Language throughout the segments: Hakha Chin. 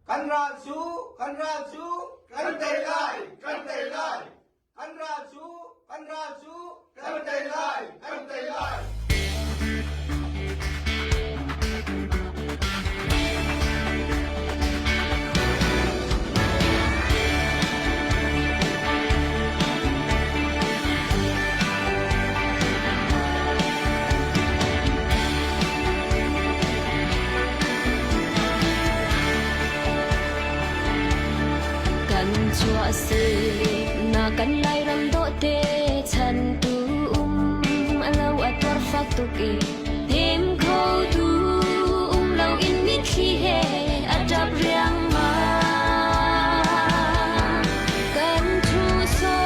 Kan ral cu, kan ral cu, kan tei lai, kan tei lai. Kan ral cu, kan ral cu, kan tei lai, kan tei lai. Kan chuah na kan Lairam dawhte chan tu um alo a tuar fak tuk i hnem kho tu um lo in mitthli he a ṭap riangmang. Kan thu so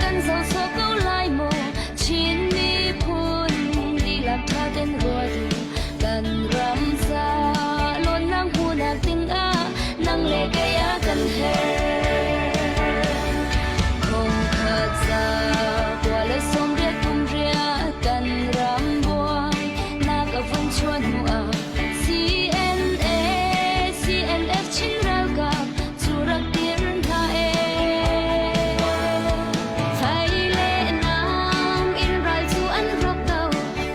kan zo so ko lai maw Chin miphun dihlak ṭha ten ruat u kan ram ca lawnnak hmuhnak dingah nang le kei a kan herh. Khongkhat za kua le 80 kum riah kan ram buai nak a vun chuan hnu ah CNA CNF Chin ralkap cu rak dir hna ee. Fai le nam in ral cu an rawk ko,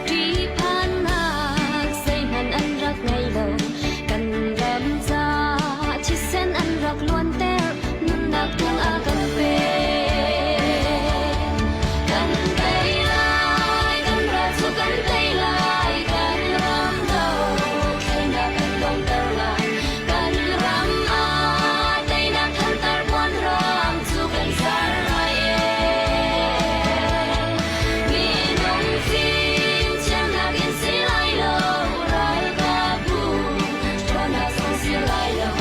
ṭihphannak zeihmanh an rak ngei lo. Kan ram ca thisen an rak luanter, nunnak tiang a kan pek. Kan tei lai, kan ral cu kan tei lai, kan ram dothlennak kan donghter lai. Kan ram ah teinak thantar puanrang cu kan zar lai ee. Minung fimthiamnak in si lai lo, ralkapbu ṭhawnnak zong si lai lo.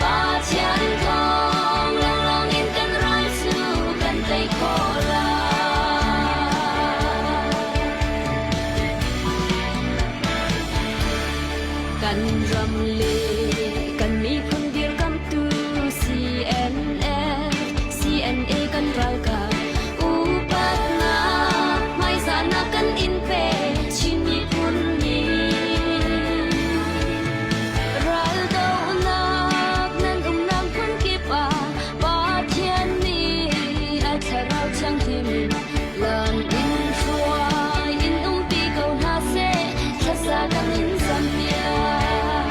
Pathian thawng lawnglawng in kan ral cu kan tei khawh lai. Kan ram le kan miphun dirkamtu CNF, CNA kan ralkap upatnak hmaizahnak kan in pe Chin miphun nih. Raldohnak nan umnak hmun kip ah Pathian nih a thlarau thianghlim lam in hruai in umpi ko hna seh thlasa kan in zampiak.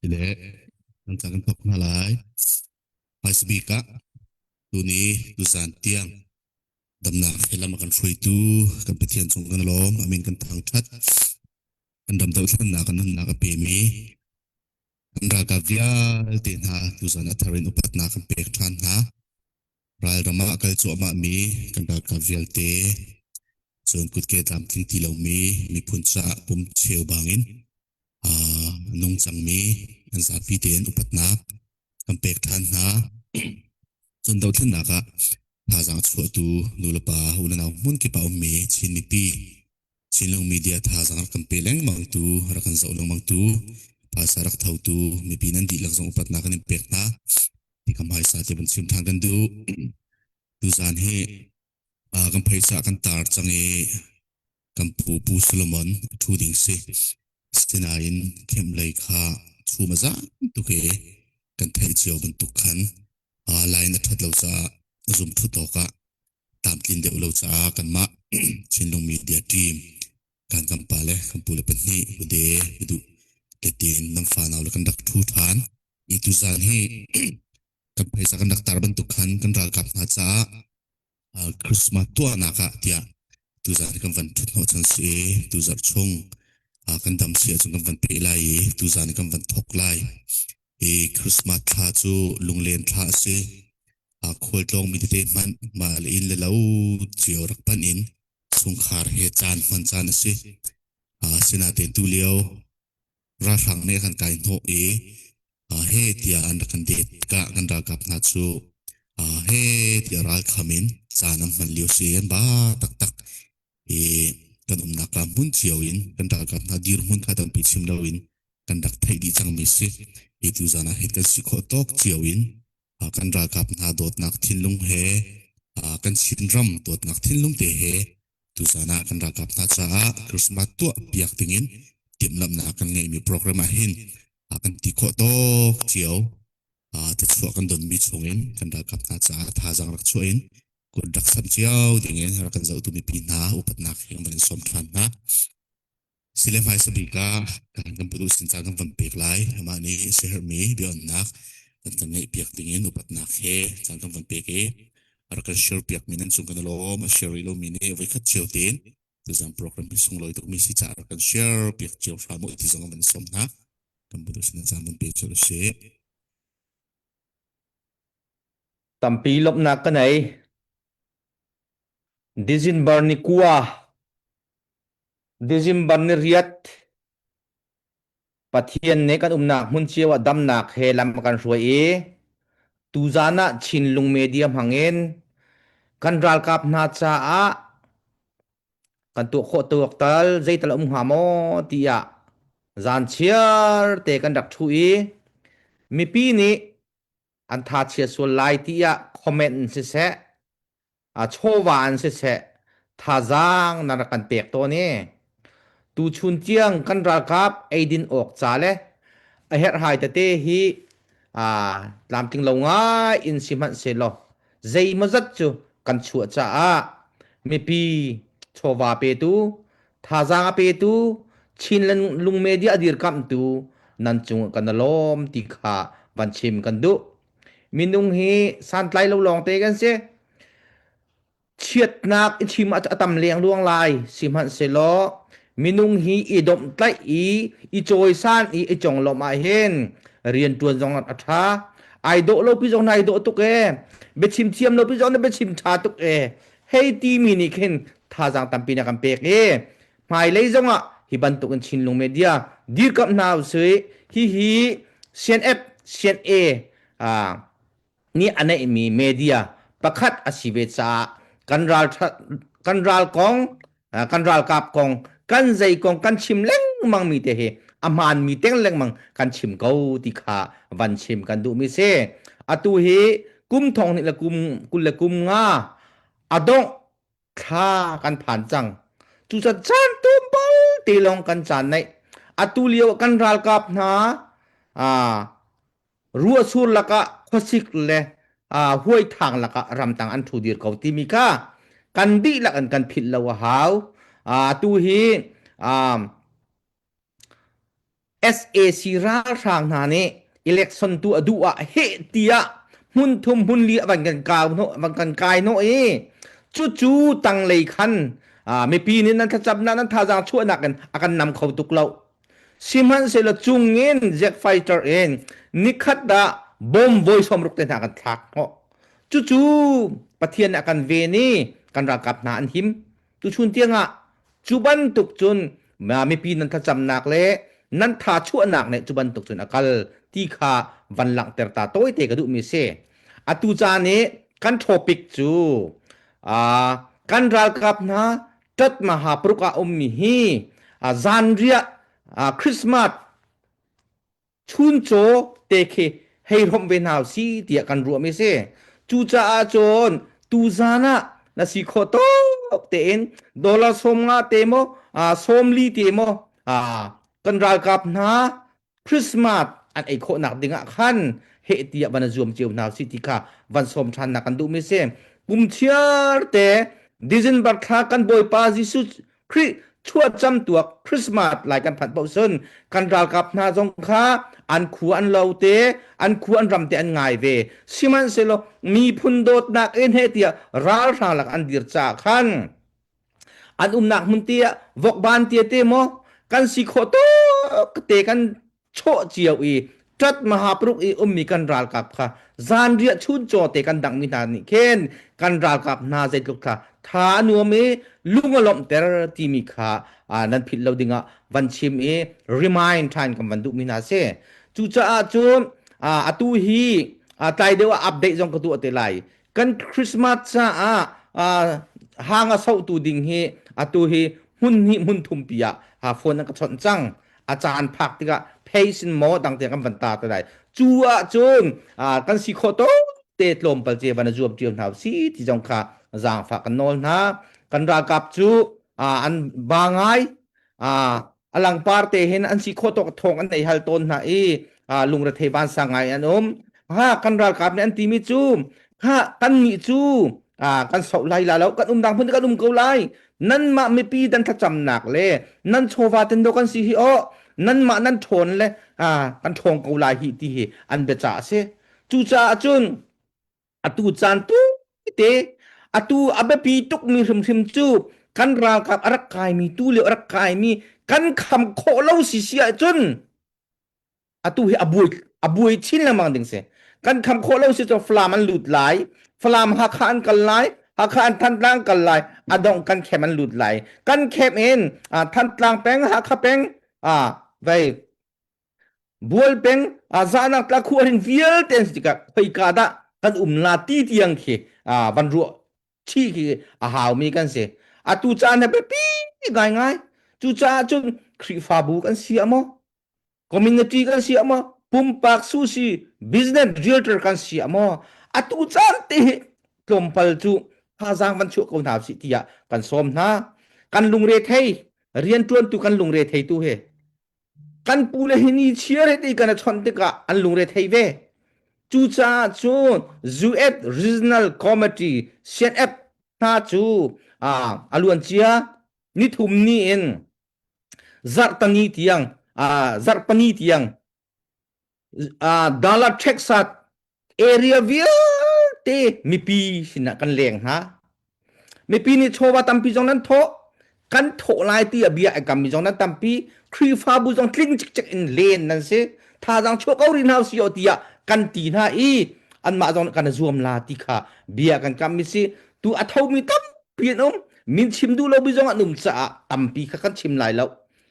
Tile kan ca kan thawk hna lai. Hmaisa bik ah tuni tuzan tiang damnak he lam a kan hruaitu kan Pathian cung kan lawm. A min kan thangṭhat. Kan ram dohthlennak kan nunnak a pemi kan ralkap vialte hna tuzan a thar in upatnak kan pek ṭhan hna. Ralram ah a kal cuahmahmi kan ralkap vialte cun kutke tlamtling ti lomi miphun caah pum cheu bangin a nung cangmi an zapi tein upatnak kan pek ṭhan hna. Cun dothlennak ah thazaang chuahtu nulepa unau hmunkip ah ummi Chin mipi Chinlung media thazaang rak kan pe lengmangtu, rak kan zoh lengmangtu, phaisa rak thotu mipi nan dihlak zong upatnak kan in pek hna. Ti ka hmaisa te van chim ṭhan kan duh. Tuzaan hi kan phaisa kan tar cang i kan pu Pu Solomon a ṭhu ding si. Sinain kemh lei kha chum a zam tuk i kan theih cio bantuk khan line a ṭhat lo caah zum ṭhut awkah tlamtlin deuh lo caah kanmah Chinlung Media Team kan kan pa le kan pu le pahnih ude uduh tetin nan fanau le kan rak ṭhu ṭhan. I tuzaan hi kan phaisa kan rak tar bantuk khan kan ralkap hna caah Christmas tuahnak ah tiah tuzaan kan van ṭhut hnawh chan si i tuzarh chung kan dam si ahcun kan van peh lai i tuzaan kan van thawk lai. I Christmas thla cu lunglen thla a si. Khualtlawng mi tete hmanh mah le inn le lo cio rak panh in chungkhar he caan hman caan a si. Asinain tulio ralhrang nih a kan kai hnawh i he tiah an rak kan det tikah kan ralkap hna cu he tiah ralkham in caan an hman lio si an ba taktak i kan umnak ah hmun cio in kan ralkap hna dirhmun kha tampi chim loin kan rak theih dih cangmi si. Hi tuzan ah hin kan si khawh tawk cio in kan ralkap hna dawtnak thinlung he kan Chinram dawtnak thinlung te he tuzan ah kan ralkap hna caah Christmas tuah piak dingin timhlamhnak kan ngeihmi program ah hin kan ti khawh tawk cio thluachuah kan donmi chungin kan ralkap hna caah thazaang rak chuah in kut rak samh cio dingin rak kan zohtu mipi hna upatnak he kan van in sawm ṭhan hna. Sile hmaisa bik ah kan kan putu sin caan kan van pek lai. Amah nih siaherhmi biaonnak kan kan ngeih piak dingin upatnak he caan kan van pek i a rak kan share piakmi nan cung kan i lawm. A share rih lomi nih voikhat cio tein tuzan program hi sunglawi tukmi si caah rak kan share piak cio hram u ti zong kan van sawm hna. Kan putu sin caan van pe cio si. Tampi lawmhnak ka nei. December ni kua December ni riat Pathian nih kan umnak hmun cio ah damnak he lam a kan hruai i tuzaan ah Chinlung media hmangin kan ralkap hna caah kan tuah khawh tuak tal zeital a um hnga maw tiah zan chiar te kan rak ṭhu i mipi nih an tha chia sual lai tiah comment in siseh a chawva an siseh thazaang na rak kan pek tawn i tuchun tiang kan ralkap eidin awk ca le a herhhai tete hi a tlamtling lo ngai in si hmanh sehlaw zeimawzat cu kan chuah caah mipi chawva petu thazaang a petu Chin lung media a dirkamhtu nan cung kan lawm ti kha van chim kan duh Minung hi santlai lo lawngte kan si. Chiatnak i chim a tam lengluang lai. Sihmanhsehlaw minung hi i domhtlaih i i cawisan i i conglawmh ah hin rianṭuan zong a ṭha. Ai dawh lo pi zong na ai dawh tuk ee. Biachim thiam lo pi zong na biachim ṭha tuk ee. Hei timi nih khin thazaang tampi na kan pek i hmailei zongah hi bantuk in Chinlung media dirkamh hna usih. Hihi CNF, CNA nih a neihmi media pakhat a si ve caah kan ral kan ral kong kan ralkap kong kan zei kong kan chim lengmang mi te hi a hmaan mi teng lengmang kan chim ko ti kha van chim kan duh mi si atu hi kum thong hnih le kum kul le kum nga a dongh thla kan phan cang. Cucaah caan tlawmpal te lawng kan caan naih. Atu lio kan ralkap hna aa ruahsur lakah khuasik le aa huaithang lakah ramtang an ṭhu dir ko timi kha kan dihlak in kan philh lo a hau. Atu hi aa. SAC ralhrang hna nih election tu a duh ah heh tiah hmun thum hmun li van kan kau hnawh van kan kai hnawh i cucu tanglei khan mipi nih nan thlacamnak nan thazaang chuahnak in a kan nam kho tuk lo sihmanhsehlaw cungin jet fighter in nikhat ah bom voi 60 te hna kan thlak hnawh cucu Pathian nih a kan ven i kan ralkap hna an him Tuchun tiangah cu bantuk cun mipi nan thlacamnak le nan tha chuahnak nih cu bantuk cun a kal ti kha van langhter ta tawite ka duhmi si. Atu caan i kan topic cu kan ralkap hna ṭat maha paruk ah ummi hi zanriah Christmas chuncaw te khi hei hrawmh ve hna si tiah kan ruahmi si. Cucaah cun tuzan ah na si khawh tawk tein dollar 50 te maw 40 te maw kan ralkap hna Christmas an ei khawhnak ding ah khan heh tiah van zuam cio hna si ti kha van sawm ṭhan nak kan duhmi si. Kum chiar te December thla kan Bawipa Jesuh Khrih chuahcam tuak Christmas lai kan phanh paoh cun kan ralkap hna zong kha an khua an lo te an khua an ram te an ngai ve sihmanhsehlaw miphun dawtnak in he tiah ralhrang lak an dir caah khan an umnak hmun te ah vokban tia te maw kan si khawh tuk te kan chawh cio i ṭat mahapruk i ummi kan ralkap kha zanriah chuncaw te kan dangmi hna nih khin kan ralkap hna zeitluk kha tha a nuam i lung a lawmhter timi kha nan philh lo dingah van chim i remind ṭhan kan van duhmi hna si. Cucaah cun atu hi tlai deuh ah update zong ka tuah te lai. Kan Christmas caah hang a sohtu ding hi atu hi hmun hnih hmun thum pi ah phone an ka chawnh cang. A caan phak tikah phei sin maw dang tiang kan van ta te lai. Cu ahcun kan si khawh tawk te tlawmpal ce van zuam cio hna si ti zong kha zaangfah kan nawl hna. Kan ralkap cu an ba ngai a langpar te hin an si khawh tawk thawng an nei hal tawn hna i lungrethei vansang ngai an um. Ha kan ralkap nih an timi cu ha kan nih cu kan soh lai la lo kan um dang phun kan um ko lai nanmah mipi dan thlacamnak le nan chawva ten do kan si hi aw nanmah nan ṭhawn le kan ṭhawng ko lai hi ti hi an biacah a si cucaah cun atu caan tu te atu a biapi tukmi hrimhrim cu kan ralkap a rak kaimi tu lio a rak kaimi kan kham khawh lo si si ahcun atu hi a buai a buai chin lengmang ding si kan kham khawh lo si cu Falam an lut lai Falam Hakha an kal lai Hakha an Thantlang kal lai a dongh kan khem an lut lai kan khem in Thantlang peng Hakha peng vei Bual peng zahnak tla khu arin vialte an si tikah khoika dah kan um la ti tiang khi van ruah chih khi a haumi kan si atu caan he biapi ngaingai cucaah cun Khrihfabu kan si a maw community kan si maw pumpak susi business realtor kan si maw atu caan te hi tlawmpal cu thazaang van chuah ko hna usih tiah kan sawm hna kan lungre thei riantuantu kan lungre thei tu he kan pu le hi ni chiar he ti kan a chawnh tikah an lungre thei ve cucaah cun US Regional Committee CNF hna cu a luancia nithum ni in zarhtani tiang zarhpani tiang dollar Texas area vialte mipi sinah kan leng hna mipi nih chawva tampi zong nan thawh kan thawh lai ti a bia ai kammi zong nan tampi Khrihfabu zong tling cikcek in len nan si thazaang chuah ko rih hna si o tiah kan ti hna i anmah zong kan zuam la ti kha bia kan kammi si tu a thomi tampi an um min chim duh lomi zong an um caah tampi kha kan chim lai lo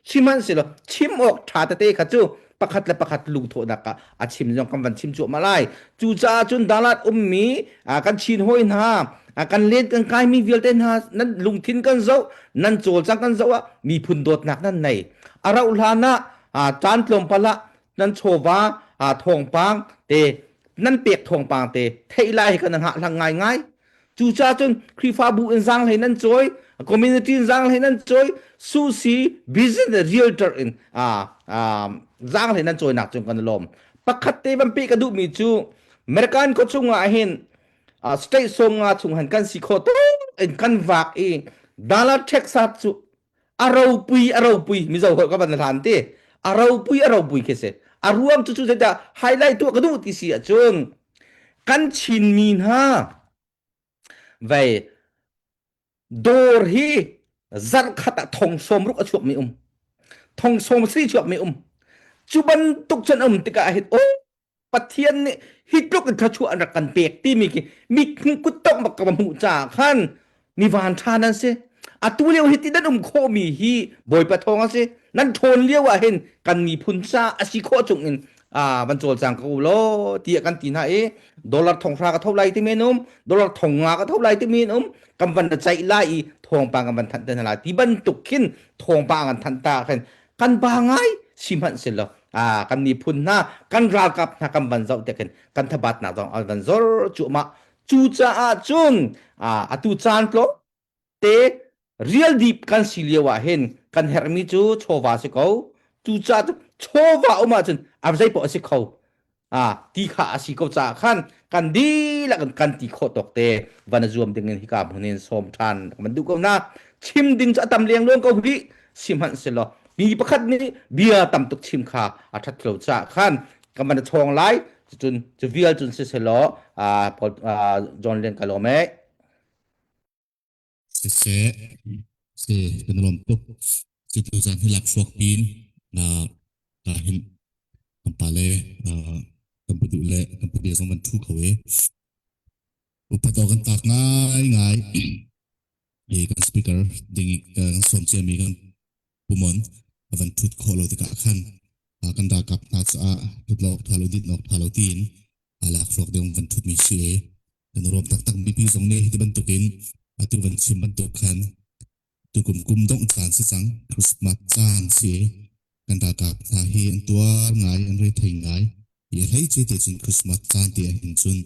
sihmanhsehlaw chim awk ṭha tete kha cu pakhat le pakhat lungthawhnak ah a chim zong kan van chim cuahmah lai cucaah cun dalat ummi kan chin hawi hna kan len kan kaimi vialte hna nan lungthin kan zoh nan cawlcang kan zoh ah miphun dawtnak nan nei a rauh hlan ah caan tlawmpal ah nan chawva thawngpang te nan pek thawngpang te theih lai hi kan hngah hlang ngaingai Cucaah cun Khrihfabu in zaanghlei nan cawi, community in zaanghlei nan cawi, susi business realtor in zaanghlei nan cawinak cung kan i lawm. Pakhat te van pe ka duhmi cu American khua chung ah hin state 50 chung han kan si kho tuk in kan vak i dollar Texas cu a ropui a ropui mizo holh ka van hlan ti. A ropui a ropui khi si. A ruang cu cu zeidah highlight tuah ka duh ti si ahcun kan Chinmi hna vei dawr hi zarh khat ah thong sawm ruk a chuakmi um thong sawm sri chuakmi um cu bantuk cun um tikah hin o Pathian nih hi tluk in thluachuah an rak kan pek timi khi mit kut tongh bak ka va hmuh caah khan mi van ṭha nan si. Atu lio hi ti nan um khawhmi hi Bawipa thawng a si. Nan ṭhawn lio ah hin kan miphun ca a si khawh chung in van cawlcang ko law tiah kan ti hna i dollar thong hra ka tho lai timi an um, dollar thong nga ka tho lai timi an um, kan van ceih lai i thawngpang kan van thanh te hna lai ti bantuk khin thawngpang kan thanh ta khin kan ba ngai sihmanhsehlaw ah kan miphun hna kan ralkap hna kan van zoh te khin kan thabatnak zong an van zor cuahmah cucaah cun atu caan tlawm te rial dip kan si lio ah hin kan herhmi cu chawva si ko cucaah chawva um ahcun a zei paoh a si kho ah ti kha a si ko caah khan kan dihlak in kan ti khawh tawk te van zuam ding in hika hmun in sawm ṭhan kan duh ko na chim ding cu a tam leng luang ko rih sihmanhsehlaw mi pakhat nih bia tam tuk chim kha a ṭhat lo caah khan kan van chawng lai cun cu vial cun siselaw John Lian ka lawm ee Siseh, si kan lawm tuk. Si tuzan hi lakhruak pin na ka hin kan pa le kan pu duh le kan pu bia zong van thu kho e. Upat awk kan tlak ngai ngai. E kan speaker ding i kan sawm cia mi kan pumon a van thut khawh lo tikah khan kan ralkap hna caah thut lo tha lo dit nok tha lo tiin lakhruak ding van thut mi si e. Kan ruam taktak mipi zong nih hiti bantukin atu van chim bantuk khan tukum kum dongh caan si cang Christmas caan si kan ralkap hna hi an tuar ngai an rethei ngai i a hlei ce te cun Christmas caan te ah hin cun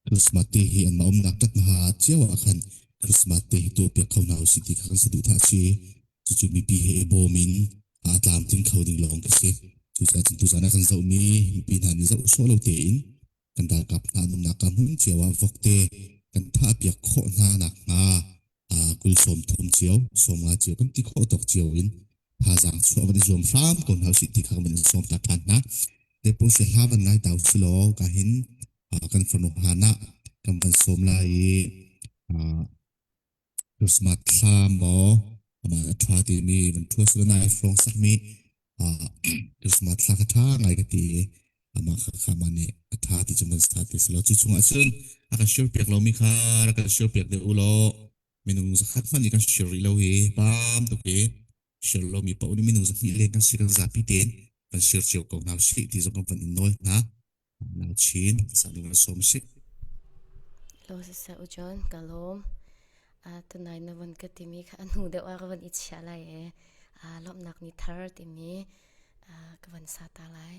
Christmas te hi anmah umnak ṭatnaha cio ah khan Christmas te hi tuahpiak kho hna usih ti kha kan saduhthah a si. Cucu mipi he i bawm in a tlamtling kho ding lawng khi si. Cucaah cun tuzaan ah kan zohmi mipi hna nih zoh sawh lo tein kan ralkap hna an umnak ka hmun cio ah vokte kan thahpiak khawh hna nakhnga kul sawm thum cio, sawm nga cio kan ti khawh tawk cio in thazaang chuah van i zuam hram ko hna usih ti kha kan van in sawm ta ṭhan hna. Te pawh si hla van ngai ta usih law ka hin kan fanu hlan ah kan van sawm lai i Christmas thla maw amah a ṭha timi van ṭhua sila nai hrawng sakmi Christmas thla kha ṭha ngai ka ti i amah kha kha mah nih a ṭha ti cu van sa ti selaw cu chungah cun a kan share piak lomi kha rak kan share piak deuh u law minung zakhat hmanh nih kan share rih lo hi pam tuk hi share lomi paoh nih minung zahnih leng kan si kan zapi tein kan share cio ko hna usih ti zong kan van in nawl hna nau chin sa ding sawm si Lo siseh u John ka lawm. Tunai na von ka timi kha a hnu deuh ah ka von i chiah lai e. Lawmhnak ni thar timi ka von sa ta lai.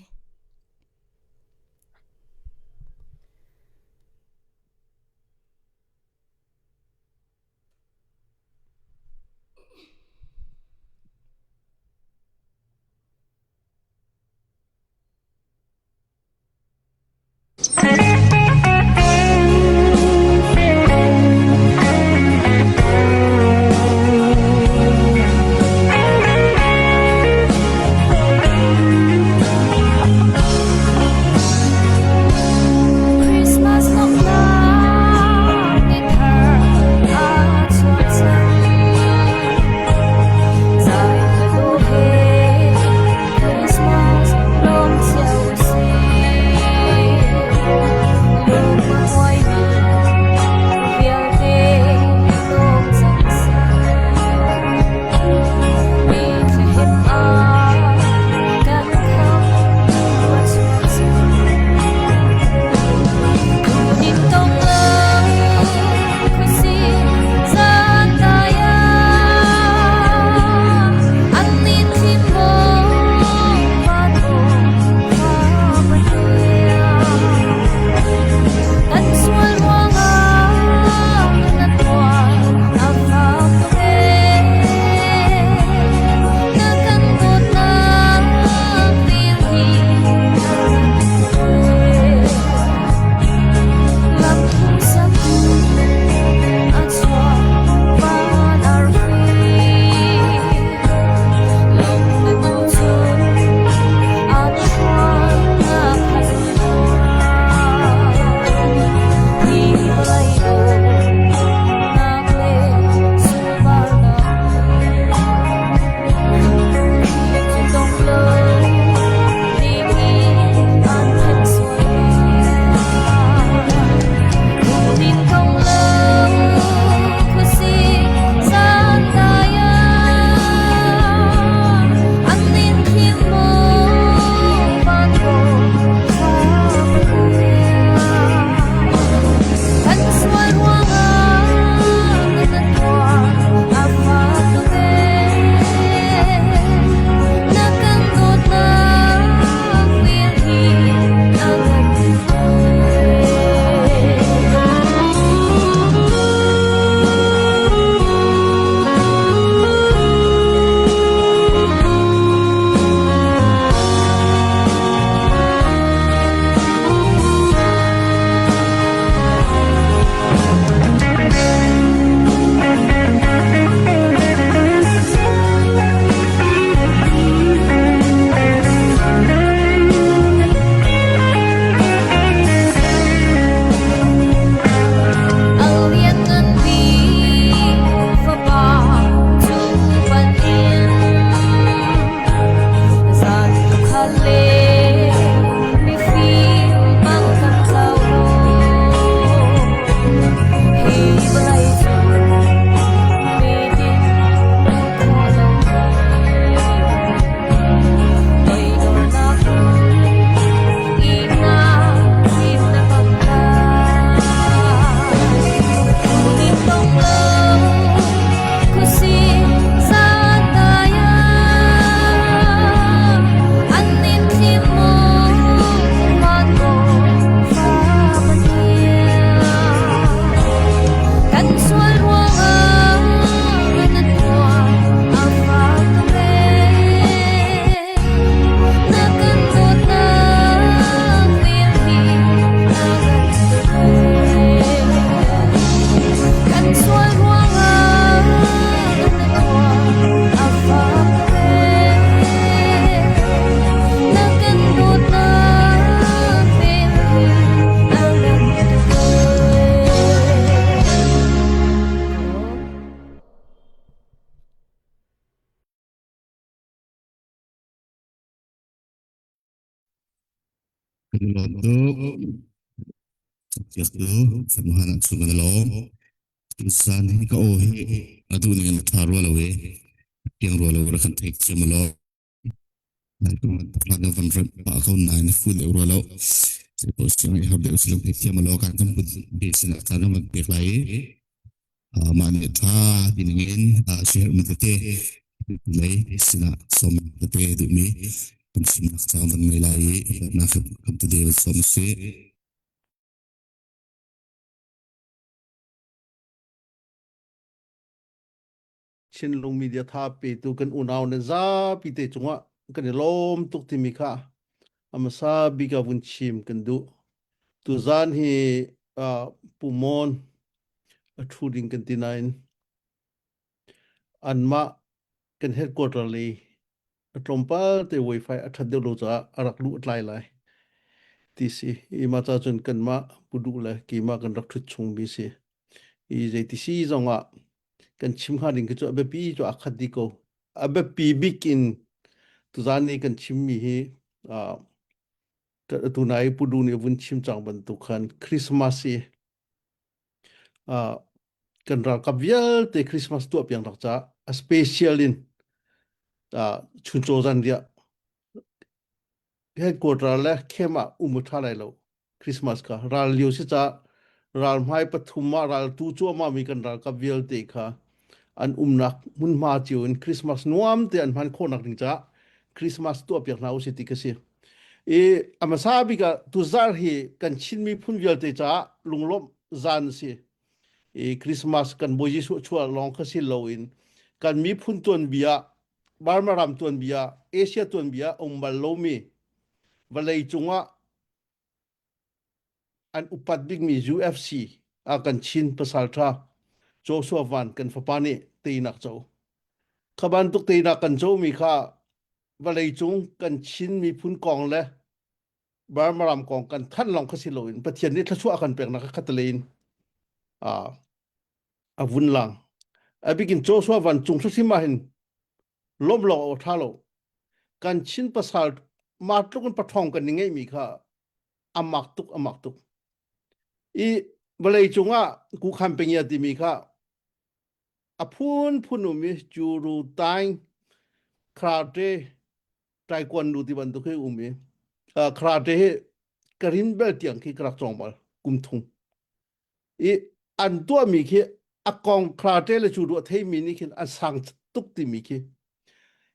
Kan i lawm tuk. Cawnpiaktu Samuhan ah chung kan i lawm. Tuzaan hi ka aw hi a duh ning in a ṭha rua lo i piang rua lo ra kan theih cio maw law. Nai kum bantuk hlan na van remh pah ko nain na fu deuh rua lo. Zei siang i har deuh silom thei thiam law kan kan put be sinah caan kan van pek lai i mah nih ṭha ti ning in share mi tete lei sinah som tete duhmi kan chimnak caan van ngei lai i nak kan tede van som si. Chinlung media tha petu kan unau nan zapi te cungah kan i lawm tuk timi kha a hmasa bik ah vun chim kan duh. Tuzaan hi uh, Pu Mon a ṭhu ding kan ti nain anmah kan headquarter lei a tlawmpal te wifi a ṭhat deuh lo caah a rak luh a tlai lai ti si. I mah ca cun kanmah Pu Duh le keimah kan rak ṭhut chungmi si. I zeiti si zongah kan chim hnga ding khi cu a biapi cu aa khat dih ko. A biapi bik in tuzaan i kan chimmi hi uh, tunai Pu Du nih vun chim cang bantuk khan Christmas i uh, kan ralkap vialte Christmas tuah piang rak ca a special in uh, chuncaw zan riah headquarter le camp ah um a ṭha lai lo Christmas kha ral lio si ca ral hmai pathum ah ral tu cuahmah mi kan ralkap vialte kha an umnak hmunhma cio in Christmas nuam te an hman khawhnak ding caah Christmas tuah piak hna usih ti ka si. I a hmasa bik ah tuzarh hi kan Chin miphun vialte caah lunglawmh zan a si. I Christmas kan Bawi Jesuh chuah lawng kha si loin kan miphun tuanbia Burma ram tuanbia Asia tuanbia um bal lomi vawlei cungah an upat bikmi UFC ah kan Chin pasalṭha Joshua Van kan fapa nih teinak co. Kha bantuk teinak kan comi kha vawleicung kan Chin miphun kong le Burma ram kong kan thanh lawng kha si loin Pathian nih thluachuah a kan peknak kha khatalei in a vun lang. A bikin Joshua Van cung hrimhrim ah hin lawmh lawng a ṭha lo. Kan Chin pasal mah tluk in paṭhawng kan i ngeihmi kha a mak tuk a mak tuk. I vawlei cungah kukhan pengia timi kha a phunphun um i Juru Taing Karate Taekwondo ti bantuk hi um i karate hi ka rin bel tiang khi ka rak cawng bal kum thum. I an tuahmi khi a kong karate le cu ruah theimi nih khin an sang tuk timi khi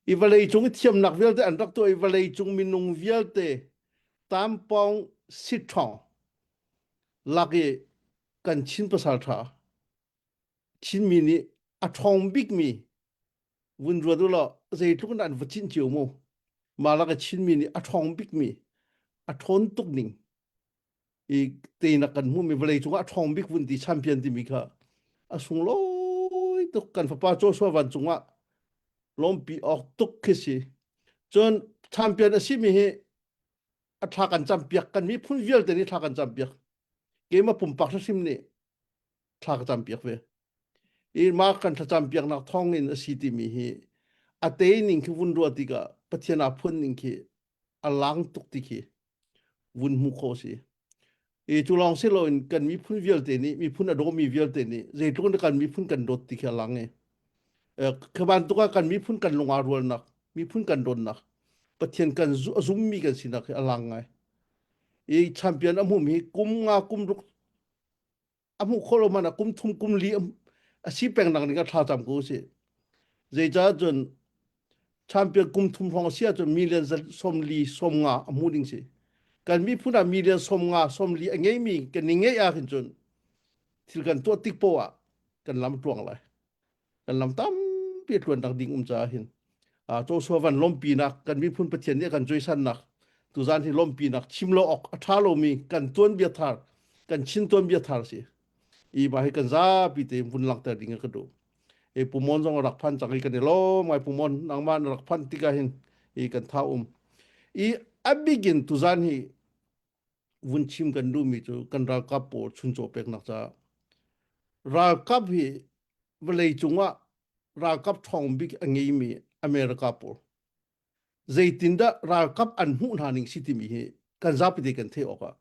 i vawlei cung i thiamnak vialte an rak tuah i vawlei cung minung vialte tampawng sitṭhawng lak i kan Chin pasal ṭha Chinmi nih a ṭhawng bikmi vun ruat u law zeitluk in an va cinh cio mu mah lak i Chinmi nih a ṭhawng bikmi a ṭhawn tuk ning i teinak kan hmuhmi vawlei cungah a ṭhawng bik vun ti champion timi kha a sunglawi tuk kan fapa Joshua van cungah lawmpi awk tuk khi si cun champion a simi hi a thla kan campiak kan miphun vialte nih thla kan campiak keimah pumpak hrim nih thla ka campiak ve i mah kan thlacam piaknak thawng in a si timi hi a te ning khi vun ruah tikah Pathian aa phun ning khi a lang tuk ti khi vun hmuh khawh si. I cu lawng si loin kan miphun vialte nih miphun a dawmi vialte nih zeitluk in kan miphun kan dawt ti khi a lang i khi bantuk ah kan miphun kan lung aa rualnak miphun kan dawtnak Pathian kan zummi kan sinak hi a lang ngai. I champion a hmumi kum nga kum ruk a hmuh khawh lo man ah kum thum kum li a si peng nak ding ah thla cam ko si zeicah cun champion kum thum hrawng a si ahcun million 40 sawmnga a hmuh ding si kan miphun ah million sawmnga 40 a ngeimi kan i ngeih ah khin cun thil kan tuah tik poah ah kan lam tluang lai kan lam tampi tluan nak ding um caah hin Joshua van lawmpinak kan miphun Pathian nih a kan cuaisannak tuzan hi lawmpinak chim lo awk a ṭha lomi kan tuanbia thar kan Chin tuanbia thar si i mah hi kan zapi te vun langhter ding ka duh e pumon zong rak phan cang i kan i lawm ngai pumon nangmah na rak phan tikah hin i kan tha um i a bikin tuzan hi vun chim kan duhmi cu kan ralkap pawl chuncaw peknak caah ralkap hi vawlei cungah ralkap ṭhawng bik a ngeimi America pawl zeitindah ralkap an hmuh hna ning si timi hi Kan zapi te kan theih awk ah.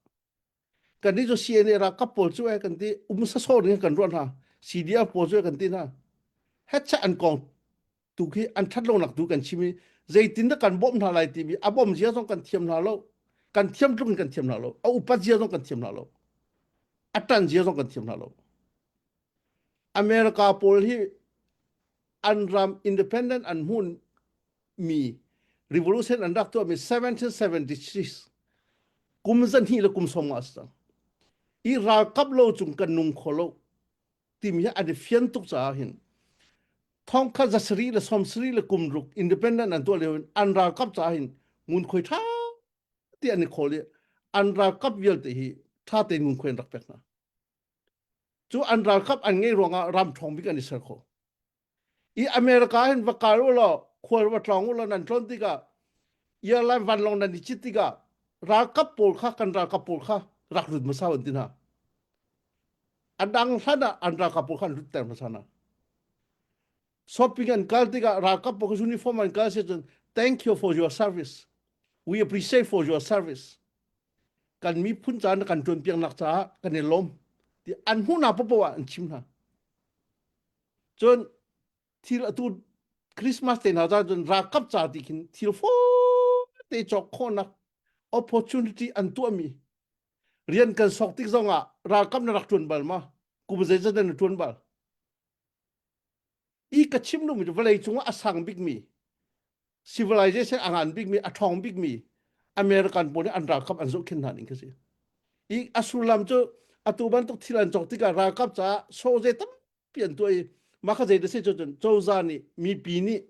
Kan nih cu CNA ralkap pawl cu eh kan ti um sasaw ning kan ruah hna. CDF pawl cu eh kan ti hna. Hetchat an kong tu khi an that lonak tu kan chim i zeitin dah kan bawmh hna lai timi a bawm zia zong kan thiam hna lo. Kan thiam tluk in kan thiam hna lo. A upat zia zong kan thiam hna lo. A ṭan zia zong kan thiam hna lo. America pawl hi an ram independent an hmun mi revolution an rak tuah mi 1776 kum zahnih le kum sawm nga a si cang. I ralkap lo cung kan nung kho lo timi hi an i fian tuk caah hin thongkhat zasarih le sawmsarih le kum ruk independent an tuah lio in an ralkap caah hin ngunkhuai ṭha te an i khawl i an ralkap vialte hi ṭha tein ngunkhuai an rak pek hna. Cu an ralkap an ngei ruangah ram ṭhawng bik an i ser kho. I America hin va kal u law khual va tlawng u law nan tlawn tikah airline vanlawng nan i cit tikah ralkap pawl kha kan ralkap pawl kha rak lut hmasa an ti hna. A dang hlan ah an ralkap pawl kha an lutter hmasa hna. Shopping an kal tikah ralkap pawl kha uniform an kal si cun thank you for your service. We appreciate for your service. Kan miphun ca na kan ṭuanpiaknak caah kan i lawm. Ti an hmuhnak paohpaoh ah an chim hna. Cun thil atu Christmas te hna caan cun ralkap ca ti khin thil fawi te cawk khawhnak opportunity an tuahmi rian kan sok tik zongah ralkap na rak ṭuan bal ma kum zeizat na ṭuan bal i ka chim duhmi cu vawlei cungah a sang bikmi civilization a ngan bikmi a ṭhawng bikmi American pawl nih an ralkap an zohkhenh hna ning khi si i a sullam cu atu bantuk thil an cawk tikah ralkap caah sawze tampi an tuah i mah kha zei da si cu cun cozah nih mipi nih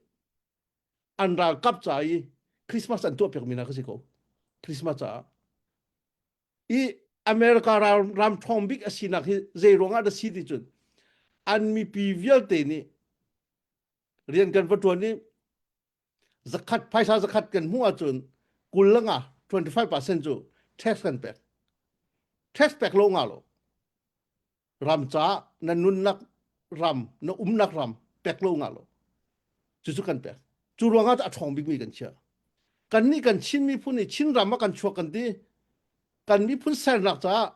an ralkap ca i Christmas an tuah piakmi hna kha si ko Christmas caah i America ram, ram ṭhawng bik a sinak hi zei ruangah dah si ti cun an mipi vialte nih rian kan va ṭuan i zakhat phaisa zakhat kan hmuh ahcun 20 le nga 25% cu tax kan pek tax pek lo nga lo ram caah na nunnak ram na umnak ram pek lo nga lo cucu kan pek cu ruangah a ṭhawng bikmi kan chia kan nih kan Chin miphun nih Chin ram ah kan chuak kan ti kan miphun sernak caah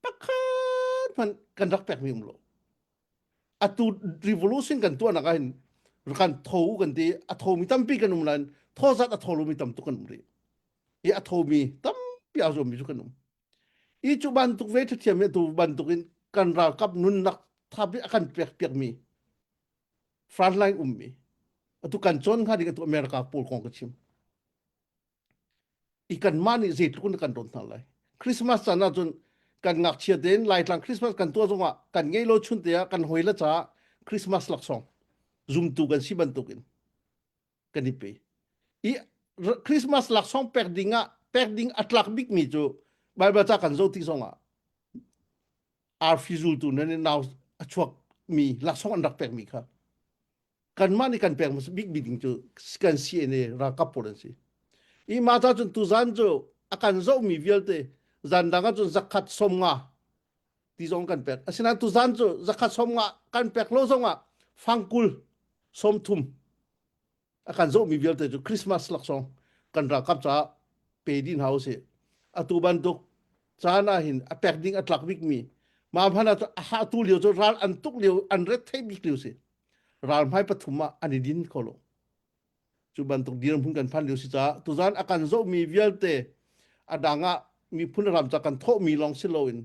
pakhat hmanh kan rak pekmi um lo atu revolution kan tuahnak ah hin kan tho kan ti a thomi tampi kan um nain tho zat a tho lomi tam tuk kan um rih i a thomi tampi a zuammi cu kan um I cu bantuk ve ṭhiam hi tu bantuk in kan ralkap nunnak thapi a kan pek piakmi frontline ummi atu kan cawn hnga ding atu America pawl kong ka chim. I kanmah nih zeitluk in kan dawt hna lai. Christmas caan ahcun kan ngakchia tein Laitlang Christmas kan tuah zongah kan ngei lo chun te ah kan hawi le caah Christmas laksawng zumtu kan si bantukin kan i pe. I Christmas laksawng pek ding ah pek ding a tlak bikmi cu Bible ca kan zoh tik zongah arfi zultu nan i nau a chuak mi laksawng an rak pekmi kha kanmah nih kan pek bik mi ding cu kan CNA ralkap pawl an si. I mah ta cun tuzan cu a kan zohmi vialte zan dang ah cun zakhat 50 ti zong kan pek. Asinain tuzan cu zakhat 50 kan pek lo zongah fangkul 30 a kan zohmi vialte cu Christmas laksawng kan ralkap caah pe dih hna usih. Atu bantuk caan ah hin a pek ding a tlak bikmi mah hmanh ah a hah tu lio cu ral an tuk lio an ret thei bik lio si. Ral hmai pathum ah an i din kho lo. Cu bantuk dirhmun kan phan lio si caah tuzan a kan zohmi vialte a dang ah miphun ram ca kan thawhmi lawng si loin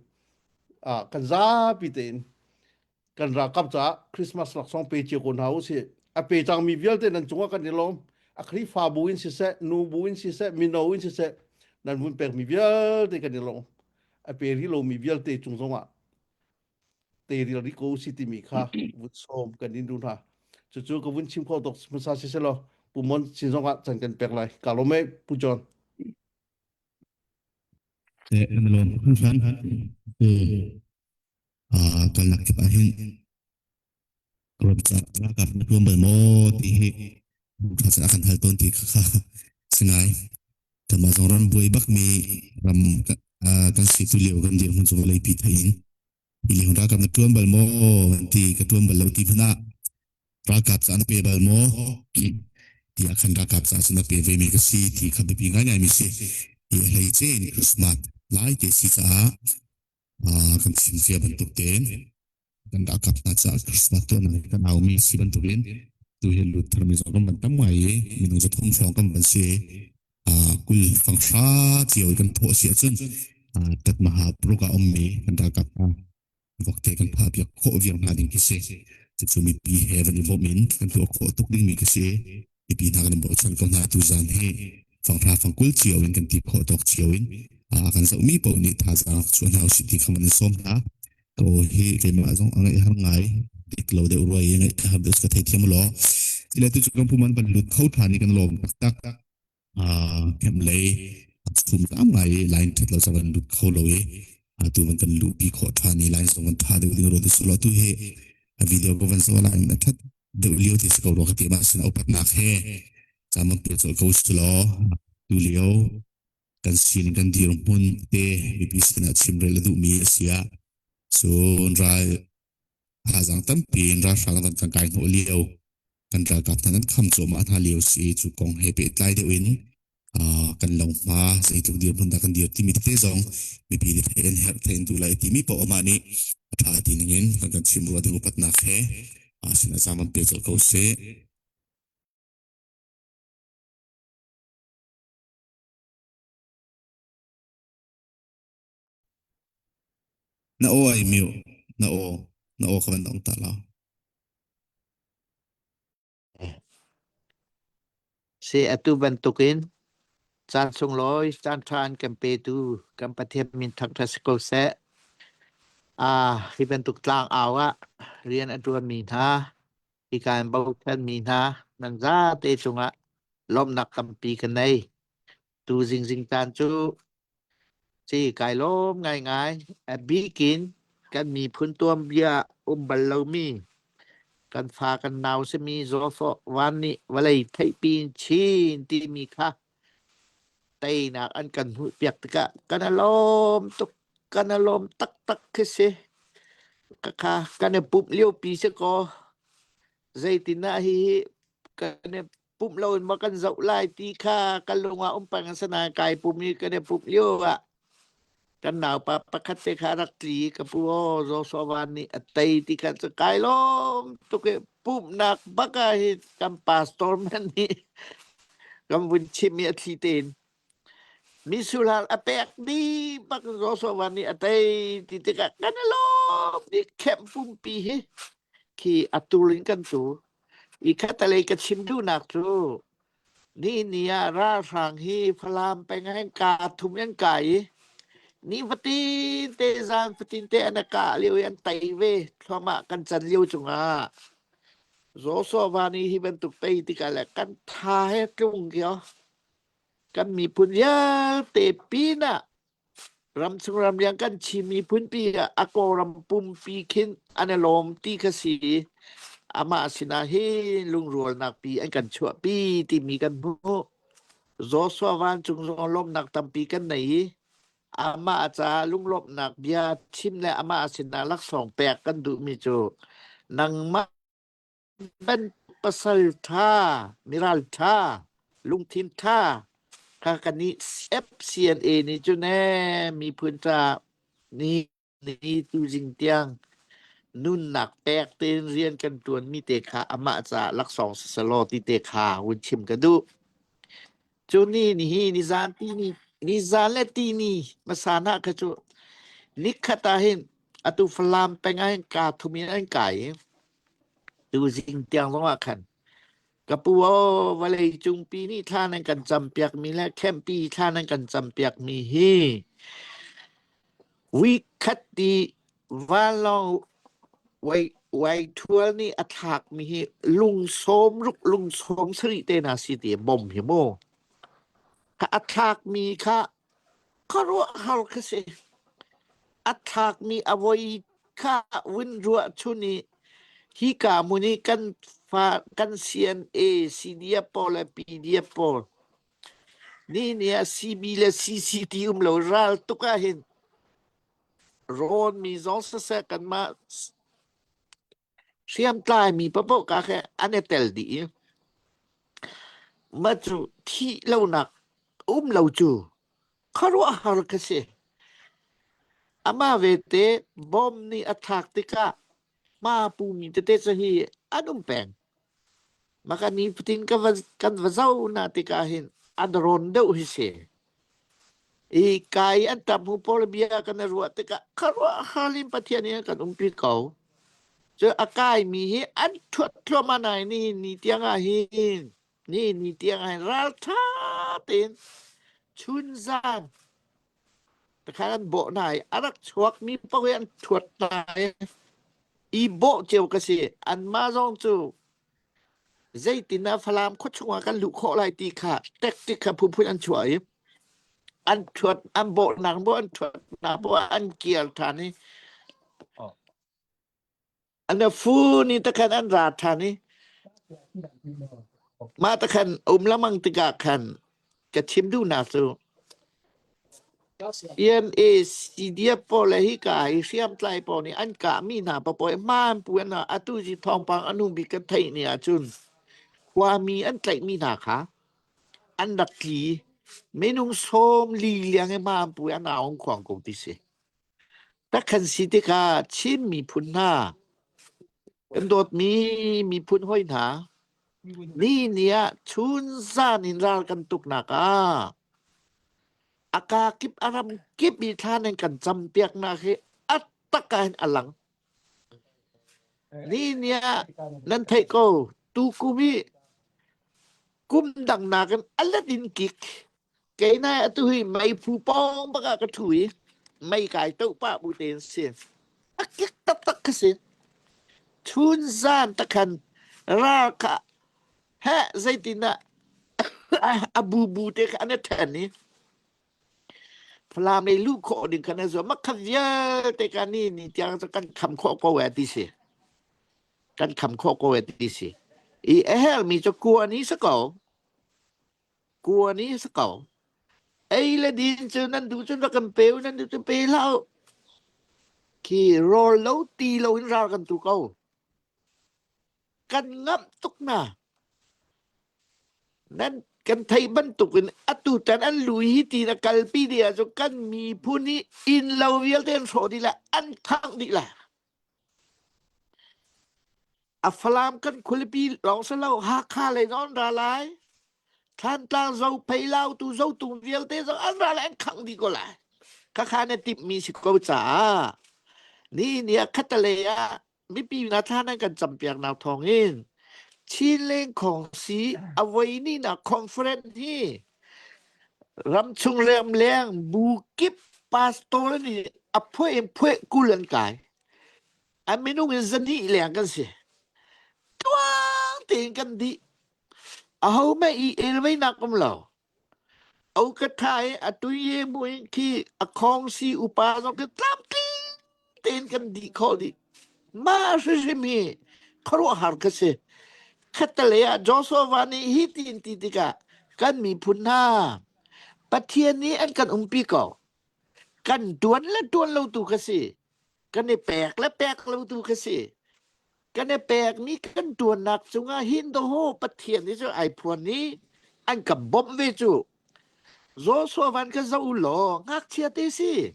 kan zapi tein kan ralkap caah Christmas laksawng pe cio ko hna usih. A pe cangmi vialte nan cungah kan i lawm. A Khrihfabu in siseh, nubu in siseh, mino in siseh, nan vun pekmi vialte kan i lawm. A pe rih lomi vialte cung zongah teirial rih ko usih timi kha vun sawm kan in duh hna. Cucu ka vun chim kho tuk hmasa si selaw Pu Mon sin zongah can kan pek lai. Ka lawm e, Pu John. Eh, kan lawm. Eh, kalnak kip ah hin ram ca ralkap na tuan bal maw ti hi tha a kan hal tawn ti kha kha singai kanmah zong ram buai bak mi ram kan si tu lio kan dirhmun cu vawlei pi thei in hi lio ralkap na tuan bal maw kan ti ka tuan bal lo ti hmanh ah ralkap ca na pe bal maw tiah khan ralkap ca cu na pe ve mi ka si ti kha biapi ngaingai mi si. Hi a hleice in Christmas lai te si caah kan chim cia bantuk tein kan ralkap hna caah Christmas tuahnak kan aumi si bantukin tu hi lut tharmi zong kan van tam ngai i minung zathum hrawng kan van si. 20 fanghra cio kan thawh si ahcun Tatmaha paruk ah ummi kan ralkap hna vokte kan phah piak khawh viar hna ding khi si. Cucu mipi he van i bawmh in kan tuah khawh tuk dingmi khi si. Mipi hna kan i bochan ko hna tuzaan hi fanghra fangkul cio in kan ti khawh tawk cio in kan zohmi paoh nih thazaang rak chuah hna usih ti kha van in sawm hna. Ka aw hi keimah zong a ngaih har ngai dik lo deuh ruai i ngaih har deuh ka theithiam law. Sile tu cu kan pum an van lut kho ṭhan i kan lawm taktak. Hemh lei chum tam ngai i line ṭhat lo ca van lut kho lo i atu van kan luhpi khawh ṭhan i line zong van ṭha deuh ding ruat sulaw tu hi a video ka van zoh la in a ṭhat deuh lio ti si ko rua ka ti mah sin upatnak he caan van pe colh ko sulaw tu lio kan sining kan dirhmun te mipi sinah chimrel a duhmi a si ah cun ral thazaang tampi in ralhrang kan kan kai hnawh lio kan ralkap hna kan kham cuahmah hna lio si cu kong he pehtlai deuh in kan lohma zeitluk dirhmun dah kan dir timi tete zong mipi nih theih an herh theih an duh lai timi paoh amah nih a ṭha ti ning in kan kan chim rua ding upatnak he sinah caan van pe colh ko sih. Na aw ai mute. Na aw. Na aw kha van dong ta law. Si atu bantukin caan sunglawi caan ṭha an kan petu kan Pathian min thangṭhat si ko seh. Ah, hi bantuk tlang au ah rian a ṭuanmi hna, hika in bochanmi hna nan zate cungah lawmhnak tampi ka nei. Tu zingzing caan cu ci kai lawm ngaingai. A bikin kan miphun tuanbia um bal lomi kan fa kan nau simi Zawfawh van nih vawlei theihpi in chin timi kha teinak an kan hmuhpiak tikah kan i lawm tuk kan i lawm taktak khi si. Kha kan i pumh liopi si kaw zeitin ah hihi kan i pumh lo in maw kan zoh lai ti kha kan lung ah um peng asinain kai pum i kan i pumh lio ah kan naupa pakhat te kha rak tli ka pu aw Joshua Van nih a tei ti kha cu kai lawm tuk i pumhnak bak ah hi kan pastor man nih kan vun chim i a thli tein misulhal a pek dih bak Joshua Van nih a tei ti tikah kan i lawm dih kemh pumpi hi khi a tul in kan tu I khatalei ka chim duhnak cu nihin ni ah ralhrang hi Falam peng ah hin kaa thum in an kai i nifatin te zan fatin te an i kah lio i an tei ve thluahmah kan can lio cungah Joshua Van i hi bantuk tei tikah le kan tha he tlung kio kan miphun vialte pinah Ramchung ramriang kan Chin miphunpi ah a Kawlram pumpi khin an i lawm ti kha si i amah sinah hin lungrualnak pi an kan chuahpi timi kan hmuh. Joshua vancung zong lawmhnak tampi kan nei i amah caah lunglawmhnak bia chim le amah sinah laksawng pek kan duhmi cu nangmah Bantuk pasal ṭha, miral ṭha, lungthin ṭha kha kan i FCNA nih cun ee miphun ca ni ni tuzing tiang nunnak pek tein rian kan ṭuanmi te kha amah caah laksawng siselaw ti te kha hun chim ka duh. Cu ni ni hi nizan ti ni nizan le ti ni hmasa hna kha cu nikhat ah hin atu Falam peng ah hin kaa thum in an kai i Tuzing tiang zongah khan ka pu aw vawlei cungpi nih thla nan kan campiakmi le khempi thla nan kan campiakmi hi week khat ti vanlawng wai wai thual nih a thlakmi hi lungsawm ruk lungsawm sarih te na si ti bom hi mu kha a thlakmi kha khuaruahhar kha si. A thlakmi a voi kha vun ruah chun i hika hmun i kan fa kan CNA, CDF pawl le PDF pawl ni ni ah CB le CCT um lo ral tuk ah hin rawn mi zong siseh kanmah hriamtlai mi paoh ka khe an i tel dih i mah cu thih lonak um lo cu. Khuaruahhar ka si. Amah vete bom nih a thlak tikah hma pumi tete cu hi an um peng. Maka nifatin ka va, kan va zoh na tikah hin an rawn deuh hi si. I kai an tam hu pawl bia kan i ruah tikah khuaruahhar in Pathian nih a kan umpi ko. Cu a kaimi hi an thuat thluahmah nai nihin ni tiang ah hin ni ni tiang ah hin ralṭha tein chunzan takhan an bawh hna i a rak chuakmi paoh hi an thuat hna i i bawh cio ka si anmah zong cu zeitin ah Falam khua chungah kan luh khawh lai ti kha tactic kha phunphun an chuah i an thuat an bawhnak bawh an thuatnak bawh an kir ṭhan i An fu ni takhan an ra ṭhan i mah takhan um lamang tikah khan ka chim duhnak cu CNA CDF pawl le hika hi hriamtlai pawl nih an kahmi hna paoh hi hmaan pu an atu hi thawngpang a hnu bik kan theih ni ahcun khuami an tlaihmi hna kha an rak tli minung sawm li liang i hmaan pu an aung khuang ko ti si. Takhan si tikah Chin miphun hna, kan dawtmi miphun hawi hna, ni ni ah chun zan in ral kan tuknak ah a kaa kip a ram kip i thla nan kan campiaknak hi a tak ah hin a lang. Ni ni ah nan theih ko, tu kum hi kum dang nakin a let in kik. Kei nai atu hi meiphu pawng bak ah ka ṭhu i mei kai toh pah bu tein si. A kik taktak ka si. Chun zan takhan ral kha he zeitin ah a bubu te kha an i ṭhen i Falam lei luh khawh ding khan a zuam. Mah kha vialte ka ni ni tiang cu kan kham khawh ko eh ti si. Kan kham khawh ko eh ti si. I a herhmi cu kuan hi si ko. Kuan hi si ko. Ei le din cu nan duh cun rak kan pe u, nan duh cun pe hlah u. Khi rawl lo ti lo in ral kan tu ko. Kan ngamh tuk na. Nan kan theih bantukin atu tan an lui hi ti na kalpi dih ahcun kan miphun hi inn lo vialte an hrawh dih lai, an khangh dih lai. A Falam kan khualipi lawng si lo Hakha lei zong an ra lai. Thantlang Zophei Lautu Zotung vialte zong an ra lai an khangh dih ko lai. Khakha na timhmi si ko caah ni ni ah khatalei ah mipi hna thla nan kan campiaknak thawngin Chin Lengkhawng si a voi nak conference hi ramchung leng bu kip pastor nih a phuah in phuah kul an kai. A minung in zahnih leng kan si. Tuang tein kan dih. Aho meh i elveinak um lo. Au ka tha i a tui ye mui khi a khong si upa zong khi tlamtling tein kan dih khawh dih. Mah hrimhrim hi khuaruahhar ka si. Khattelei ah Joshua nih hi tiin ti tikah kan miphun hna Pathian nih an kan umpi ko. Kan tuan le tuan lo tu ka si. Kan i pek le pek lo tu ka si. Kan i pekmi kan ṭuannak cungah hin dawhaw Pathian nih cu ai phuan i an ka bawmh ve cu. Joshua van ka zoh u law ngakchia te si.